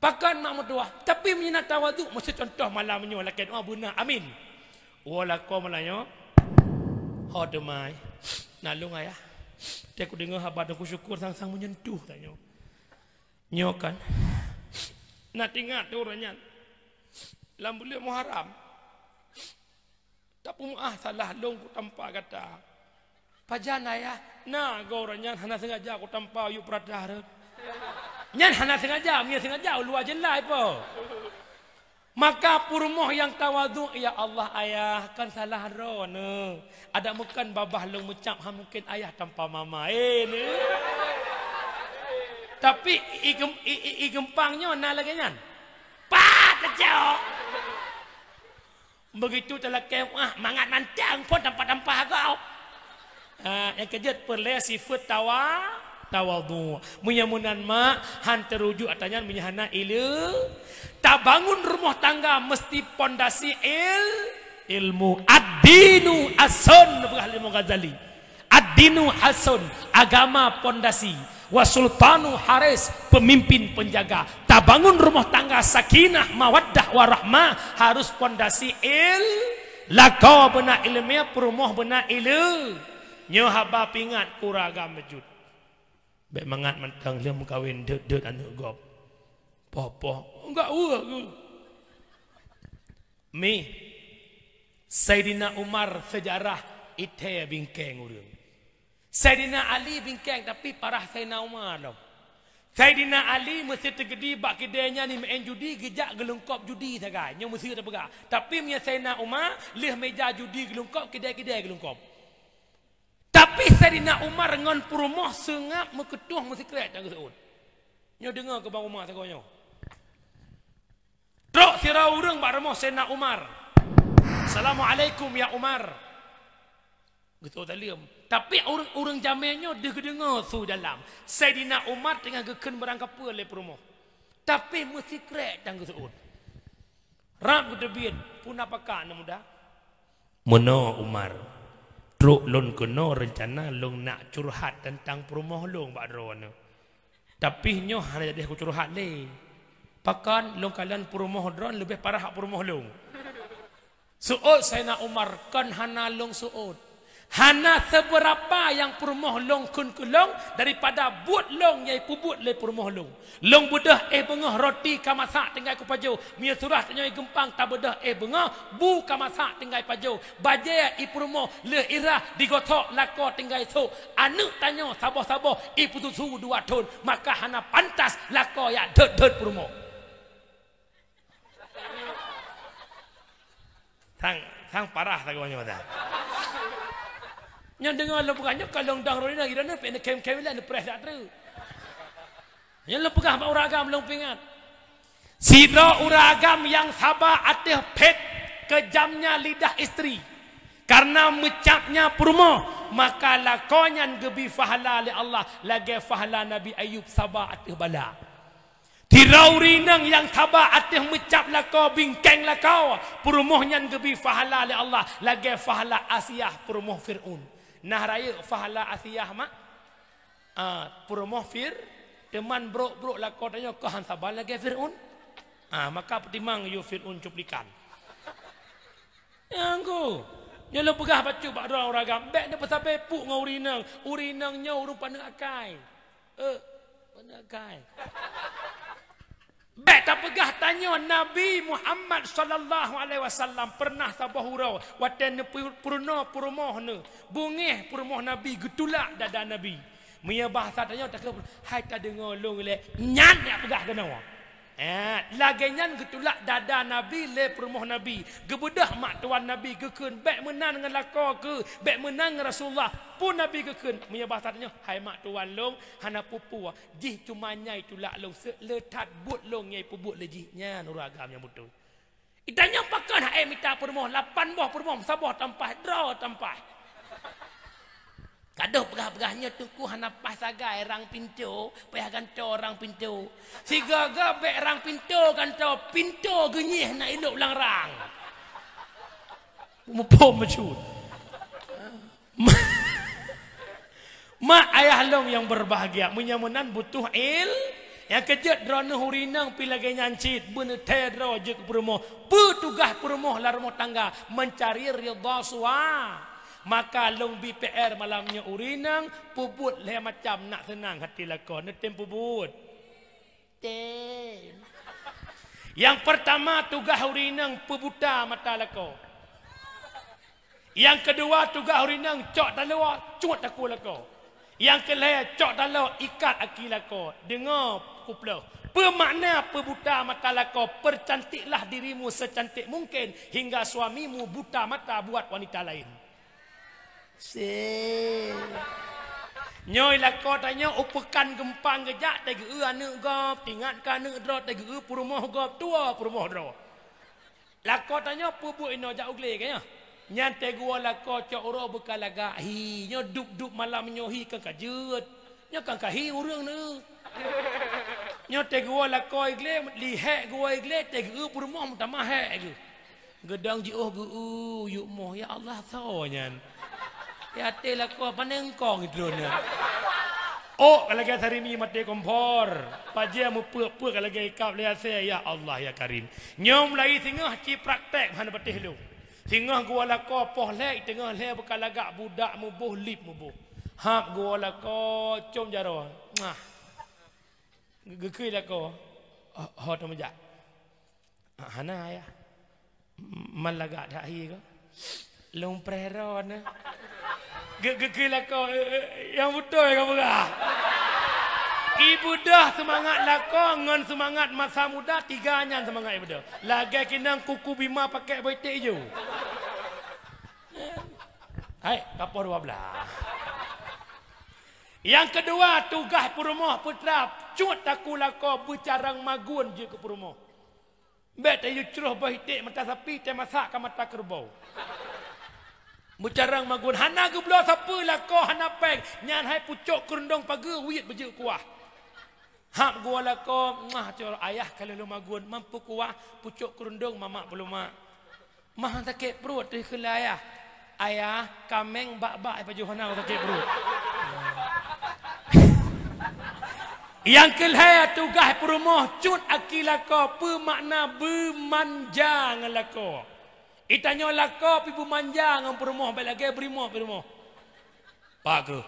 Pakon mak meutuwah, tapi meunyoe na tawadhu', meusti contoh malam nyoe lakèe doa beuna, amin. Woe lakoe malam nyoe, ho teumai, na lôn ayah. Teuh kudeungoe haba teungku syukur sang-sang meunyentuh tanyoe. Nyoe kan, na teuingat ureueng nyan lam buleuen Muharram. Tapeumeu'ah salah lôn kutampa gata. Pajan ayah, na goe ureueng nyan hana sengaja kutampa yub peurata rot. Nyan hana sengaja, meunyo sengaja uluwa jeulai po. Maka peurumoh nyang tawadhu', "Ya Allah ayah, kan salah droeneuh. Adak meukon babah lôn meucab, han mungken ayah tampa mama." Eh, ni. Tapi i gem-, i, i, i geumpang nyoe na lagèe nyan. Pat tacok. Beugitu talakèe, wah, mangat mantong phon tampa-tampa gob. Ha, nyang keujeuet peureulèe sifeuet tawa-, tawadhu'. Meunyo meunan mak, han teurujuk atra nyan meunyo hana ileu-, tabangun rumoh tangga meusti pondasi il-, ilmu. Ad-dinu ason, peugah Imam Ghazali. Ad-dinu ason, agama pondasi. Wa sultanu haris, pemimpin penjaga. Tabangun rumoh tangga sakinah, mawaddah, warahmah harus pondasi il-, Lakoe beuna ileumèe, peurumoh beuna ileumèe. Nyoe haba peuingat keu ureueng agam beujeuet. Bèk mangat mantong lheueh meukawen deuet-deuet aneuk gob. Poh-poh, enggak ureueng. Mi, Saidina Umar seujarah ithèe bingkeng ureueng. Saidina Ali bingkeng, tapi parah Saidina Umar lom. Saidina Ali meusé teukeudi bak keudè nyan meu'en judi, geujak geulungkop judi sagai. Nyoe meusé teupeugah. Tapi meunyoe Saidina Umar, lheueh meja judi geulungkop, keudè-keudè geulungkop. Tapi Saidina Umar ngon peurumoh seungab meukeutôh meusikrek dan geuseuôt. Nyoe deungoe keu bang Umar sagoe nyoe. Trok sidroe ureueng bak rumoh Saidina Umar. "Assalamualaikum ya Umar." Geuseuôt saleuem. Tapi ureueng-ureueng jamèe nyoe deuh geudeungoe su dalam. Saidina Umar teungoh geukheun barang kapeue lé peurumoh. Tapi meusikrek dan geuseuôt. Rab geuteubiet, "Peue na pakat aneuk muda?" "Meunoe Umar, trok lôn keunoe reuncana lôn nak curhat teuntang peurumoh lôn bak droeneuh. Tapi nyoe hana jadeh kucurhat lé. Pakon lôn kalon peurumoh droen leubeh parah peurumoh lôn." Seuôt Saidina Umar, "Kon hana lôn seuôt. Hana seubeurapa nyang peurumoh lôn kheun keu lôn daripada buet lôn nyang ipeubuet lé peurumoh lôn. Lôn beudôh éh beungoh roti ka masak tinggai kupajoh. Meunyoe surah tanyoe geumpang tabeudôh éh beungoh, bu ka masak tinggai pajoh. Bajèe ipeurumoh lheueh irah digosok lakoe tinggai sôk. Aneuk tanyoe saboh-saboh ipeususu dua thôn, maka hana pantas lakoe jak deuet-deuet peurumoh." Sang, sang parah sagoe nyoe dah. Nyoe deungoe lôn peugah nyoe ka lôn dong roti na geutanyoe pih neukhém-khém lé neupreh dak treuk. Nyoe lôn peugah bak ureueng agam lôn peuingat. Sidroe ureueng agam nyang saba ateueh phét, kejamnya lidah istri, karena meucabnya peurumoh, maka lakoe nyan geubri pahala lé Allah lagèe pahala Nabi Ayub saba ateueh bala. Sidroe ureueng inong nyang saba ateueh meucab lakoe, bingkeng lakoe, peurumoh nyan geubri pahala lé Allah lagèe pahala Asiah peurumoh Fir'aun. Nah rayeuk pahala Asiah mak? Ah, peurumoh Fir, teuma brok-brok lakoe tanyoe keuh han saba lagèe Fir'aun. Ah, maka peutimang yue Fir'aun cuplikan. Nyang ku, nyoe lôn peugah bacut bak droe ureueng agam, bèk neupeusabe puk ngon ureueng inong. Ureueng inong nyoe ureueng paneuk akai. Eh, paneuk akai. Bèk tapeugah tanyoe Nabi Muhammad sallallahu alaihi wasallam peureunah saboh uroe watèe neupeu-, peurunoe peurumoh neuh, beungèh peurumoh Nabi, geutulak dada Nabi. Meunyoe bahasa tanyoe takheun, "Hai tadeungoe lôn lé," nyan nyang peugah keunoe. Eh, lagèe nyan geutulak dada Nabi lé peurumoh Nabi. Geubeudôh mak tuan Nabi geukheun, "Bèk meunan ngon lakoe keuh, bèk meunan ngon Rasulullah." Peue Nabi geukheun, meunyoe bahasa tanyoe, "Hai mak tuan lôn, hana peue-peue, jih cuma nyan tulak lôn, seuh le that buet lôn nyang ipeubuet lé jih." Nyan ureueng agam nyang beutôi. Geutanyoe pakon hai mita peurumoh, lapan boh peurumoh, saboh tampah, droe tampah. Ka deuh peugah-peugah nyoe teungku hana paih sagai rang pintoe, payah gantoe rang pintoe. Sigoe-goe bèk rang pintoe gantoe, pintoe geunyeh na ilôk lam rang. Muphom bacut. Mak ayah lôn nyang berbahagia, meunyoe meunan butuh il-, nyang keujeuet droeneuh ureueng inong pih lagèe nyan cit, beuneutée droe jeuet keu peurumoh. Peue tugaih peurumoh lam rumoh tangga? Mencari ridha sua-, maka lôn bri P R malam nyoe ureueng inong, peubuet lhèe macam nak seunang hati lakoe, neutem peubuet. Tem. Nyang peurtama tugaih ureueng inong peubuta mata lakoe. Nyang keudua tugaih ureueng inong cok taloe cut takue lakoe. Nyang keulhèe cok taloe ikat aki lakoe. Deungoe kuploh. Peue makna peubuta mata lakoe? Percantiklah dirimu secantik mungkin hingga suamimu buta mata buat wanita lain. Se. Nyoe lakoe tanyoe u peukan geumpang geujak, tageu-eu aneuk gob, tingat keu aneuk droe, tageu-eu peurumoh gob, tuwoe peurumoh droe. Lakoe tanyoe peubuet inoe jak u glé ka nyoe. Nyan tageu-eu lakoe cok uroe beukalagak hi, nyoe dup-dup malam nyoe hi kan ka jeuet. Nyoe kan ka hi ureueng neu. Nyoe tageu-eu lakoe i glé, lihek geuwoe i glé, tageu-eu peurumoh meutamah hék geuh. Geudong jiôh geu-eu, yuk moh, ya Allah, soe nyan? Ya até lakoe pane eungkong droeneuh. Ôk ka lagèe sarimi maté kompor. Pajée meupeuek-peuek ka lagèe ikab lé asée, ya Allah, ya Karim. Nyoe mulai singoh ci praktek hana patéh lôn. Singoh geuwoe lakoe poh lhèe, teungoh lhèe beukalagak budak muboh, lip muboh. Hab geuwoe lakoe com jaroe. Mwah. Geukheun lakoe, "Ho, ho tameujak?" "Ah, hana, Ayah." "Man lagak that hi ko?" "Lôn preh droeneuh." Ge-, geukheun lakoe, "Eh, eh, nyang beutôi ka peugah." Ibeudôh seumangat lakoe ngon seumangat masa muda, tiga nyan seumangat ibeudôh. Lagèe keunan kuku bima pakèk boh iték ijo. Hai, ka poh dua blah. Nyang keudua, tugaih peurumoh peutrap, cut takue lakoe beucarông magun jeuet keu peurumoh. Bèk tayue croh boh iték mata sapi, tamasak ka mata keureubeue. Beucarông magun, hana geubloe sapeue lakoe, hana pèng, nyan hai pucok keurundong pageue wiet beujeuet kuah. Hab geuwoe lakoe, mwah, cor, "Ayah ka lheueh lôn magun, man peukuah pucok keurundong mamak peulemak." "Mah sakét pruet," teuh kheun lé ayah. "Ayah, kaméng bak-bak pajoh hana sakét pruet." Nyang keu lhèe, tugaih peurumoh cut aki lakoe, peue makna beumanja ngon lakoe. Itanyoe lakoe pih beumanja ngon peurumoh, bèk lagèe beurumoh, peurumoh. "Pak keuh."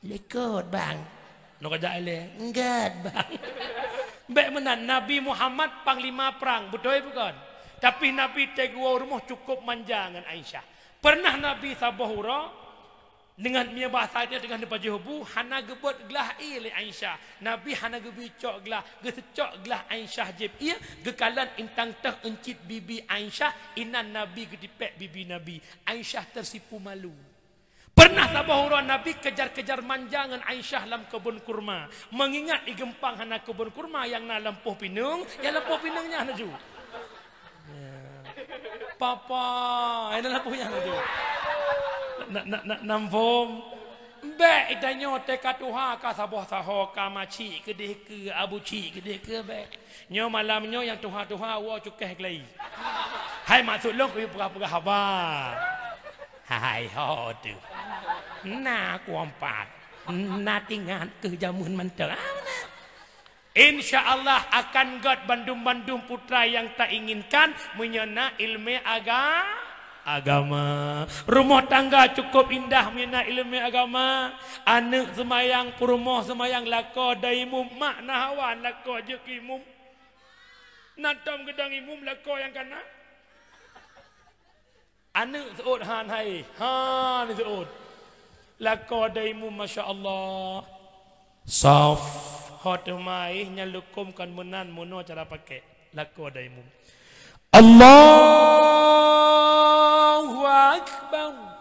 "Likot, Bang." "Nyoe ka jak ilèe." "Enggak, Bang." Bèk meunan, Nabi Muhammad panglima prang, beutôi bukon? Tapi Nabi teuh geuwoe rumoh cukup manja ngon Aisyah. Pernah Nabi saboh uroe, deungon mie basa dia teungoh neupajoh bu, hana geubeuet glah ié lé Aisyah. Nabi hana geubri cok glah, geuseucok glah Aisyah jieb ié, geukalon intang teuh euncit bibi Aisyah, inan Nabi geutipèk bibi Nabi. Aisyah tersipu malu. Pernah saboh uroe Nabi kejar-kejar manja ngon Aisyah lam keubon kurma. Meungingat i geumpang hana keubon kurma nyang na lampôh pineung, nyang lampôh pineung nyan laju. Ya. Papa, nyang na lampôh nyan laju. Na, na, na, nampôm. Bèk itanyoe teuka tuha ka saboh saho, ka macik keudeh keu, abu cik keudeh keu, bèk. Nyoe malam nyoe nyang tuha-tuha woe cukéh keulayi. Hai maksud lôn kuyue peugah-peugah haba. Hai ho teuh. Na kuompat. Na tingat keu jameun mantong. Ah, na. Insya Allah akan göt bandum-bandum putra nyang tainginkan meunyoe na ileumèe aga-, agama. Rumoh tangga cukup indah meunyoe na ileumèe agama. Aneuk seumayang, peurumoh seumayang, lakoe daimum, mak na hawa lakoe jeuet keu imum. Na tom geudong imum lakoe nyang kana. Aneuk seuôt han hai, han seuôt. Lakoe daimum, masya Allah. Saf. Ho teuma ih nyan lukôm kon meunan meunoe cara pakèk. Lakoe daimum. Allahu Akbar.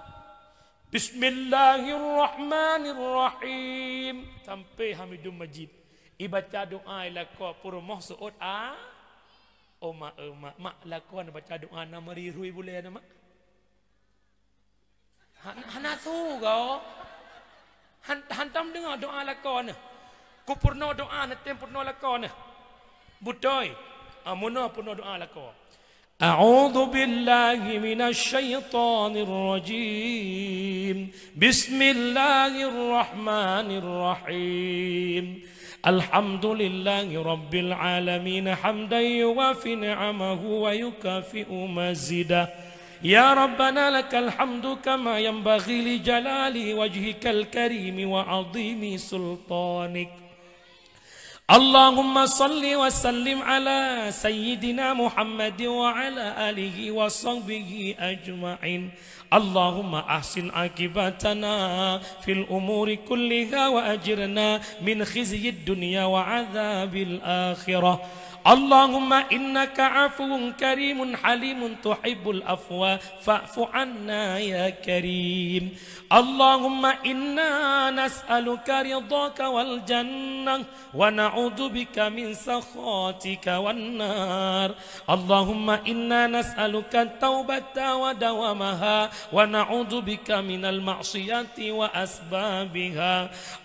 Bismillahirrahmanirrahim. Sampai Hamidum Majid. Ibaca doa ilakoe peurumoh seuôt a. Oh mak, oh mak, mak lakoe neubaca doa na meuri rui bulèe na mak. Han-, hana su gao. Han-, hantom deungoe doa lakoe neuh. Kupeurunoe doa neuh, tem peurunoe lakoe neuh. Beutôi. Ah, meunoe peurunoe doa lakoe. أعوذ بالله من الشيطان الرجيم. بسم الله الرحمن الرحيم. الحمد لله رب العالمين، حمدا يوافي نعمه ويكافئ مزيده. يا ربنا لك الحمد كما ينبغي لجلال وجهك الكريم وعظيم سلطانك. اللهم صل وسلم على سيدنا محمد وعلى آله وصحبه أجمعين. اللهم أحسن عاقبتنا في الأمور كلها وأجرنا من خزي الدنيا وعذاب الآخرة. اللهم إنك عفو كريم حليم تحب العفو فاعف عنا يا كريم. اللهم إنا نسألك رضاك والجنة ونعوذ بك من سخطك والنار. اللهم إنا نسألك التوبة ودوامها ونعوذ بك من المعصية وأسبابها.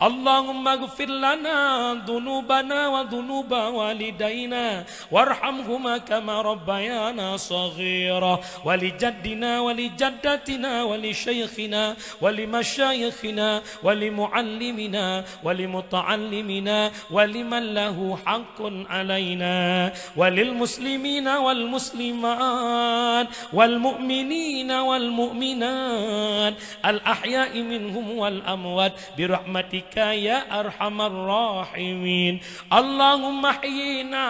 اللهم اغفر لنا ذنوبنا وذنوب والدينا وارحمهما كما ربيانا صغيرا، ولجدنا ولجدتنا ولشيخنا ولمشايخنا ولمعلمنا ولمتعلمنا ولمن له حق علينا، وللمسلمين والمسلمات والمؤمنين والمؤمنات الأحياء منهم والأموات برحمتك يا أرحم الراحمين. اللهم أحينا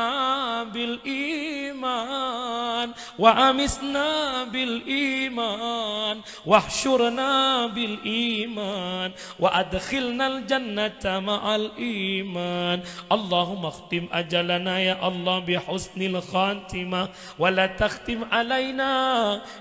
بالإيمان وأمتنا بالإيمان واحشرنا بالإيمان وأدخلنا الجنة مع الإيمان. اللهم اختم أجلنا يا الله بحسن الخاتمة، ولا تختم علينا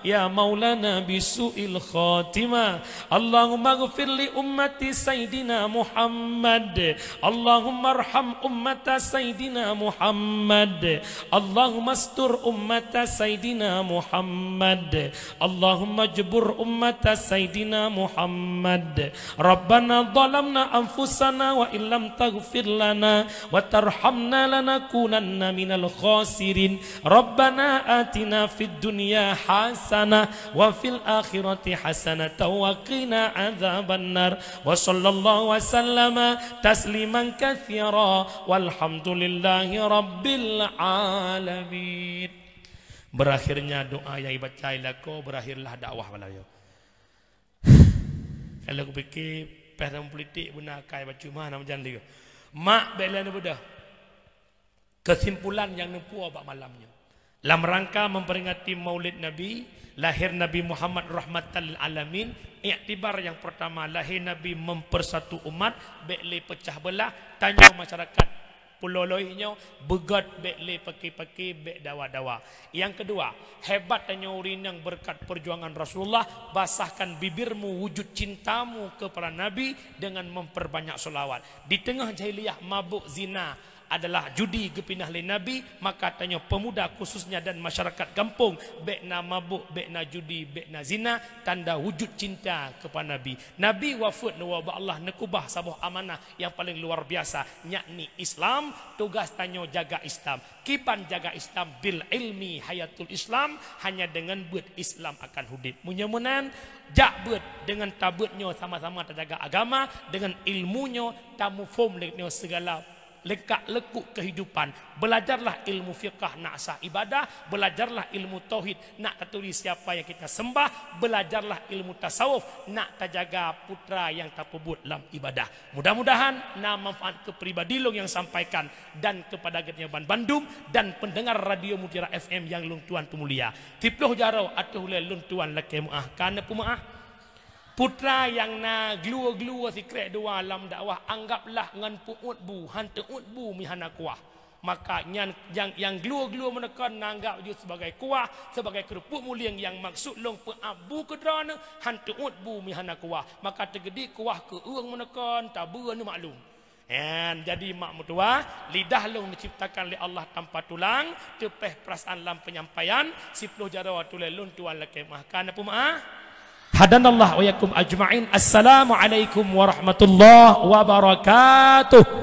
يا مولانا بسوء الخاتمة. اللهم اغفر لأمة سيدنا محمد. اللهم ارحم أمة سيدنا محمد. اللهم استر أمة سيدنا محمد. اللهم اجبر أمة سيدنا محمد. ربنا ظلمنا أنفسنا وإن لم تغفر لنا وترحمنا لنكونن من الخاسرين. ربنا آتنا في الدنيا حسنة وفي الآخرة حسنة وقنا عذاب النار. وصلى الله وسلم تسليما كثيرا. والحمد لله رب العالمين. Berakhirnya doa nyang dibaca i lakoe, berakhirlah dakwah malam nyoe. Kalau kupikir, peh dalam politik beuna akai bacut mah, nama jan lé. Mak, bèk lé neubeudôh. Kesimpulan nyang neupuwoe bak malam nyoe. Lam rangka memperingati Maulid Nabi, lahir Nabi Muhammad rahmatan lil alamin, iktibar nyang pertama, lahé Nabi mempersatu umat, bèk lé peucah beulah, tanyoe masyarakat Pulo Loih nyoe, beugot bèk lé paké-paké, bèk dawa-dawa. Nyang keudua, hebat tanyoe ureueng inong beureukat peujuangan Rasulullah, basahkan bibirmu wujud cintamu keu para nabi dengan memperbanyak sholawat. Di teungoh jahiliyah mabök zina adalah judi geupinah lé Nabi, maka tanyoe pemuda khususnya dan masyarakat gampông, bèk na mabök, bèk na judi, bèk na zina, tanda wujud cinta keu para nabi. Nabi wafeuet neuwoe bak Allah neukeubah saboh amanah nyang paleng luar biasa, yakni Islam. Tugas tanyoe jaga Islam. Kiban jaga Islam? Bil ilmi hayatul Islam, hanya deungon beuet Islam akan udép. Meunyoe meunan, jak beuet, deungon tabeuet nyoe sama-sama tajaga agama, deungon ilmu nyoe tamuphom lé nyoe sigala leungkap-leungkup kehidupan. Belajarlah ilmu fiqah nak sah ibadah, belajarlah ilmu tauhid nak taturi siapa yang kita sembah, belajarlah ilmu tasawuf nak tajaga putra yang tapeubuet lam ibadah. Mudah-mudahan na manfaat keu pribadi lôn nyang sampaikan dan kepada geutanyoe banbandum dan pendengar Radio Mutiara F M nyang lôn tuan peumulia. Siploh jaroe ateueh ulèe lôn tuan lakèe meu'ah, ka neupeumeu'ah. Putra nyang na glue-glue sikrék dua lam dakwah, anggaplah ngon peu'uet bu, han teu'uet bu meuhana kuah. Maka nyan nyang, nyang glue-glue meuneukon na anggap jih sebagai kuah, sebagai keurupuk mulieng, nyang maksud lôn peu'ab bu keu droeneuh, han teu'uet bu meuhana kuah. Maka teugeudi kuah keu ureueng meuneukon, tabeue neumaklum. Nyan, jadi mak meutuwah, lidah lôn diciptakan lé Allah tanpa tulang, teupeh perasaan lam penyampaian, siploh jaroe ateueh ulèe lôn tuan lakèe meu'ah. Ka neupeumeu'ah? Hadanallah wa iyyakum ajma'in. Assalamualaikum warahmatullahi wabarakatuh.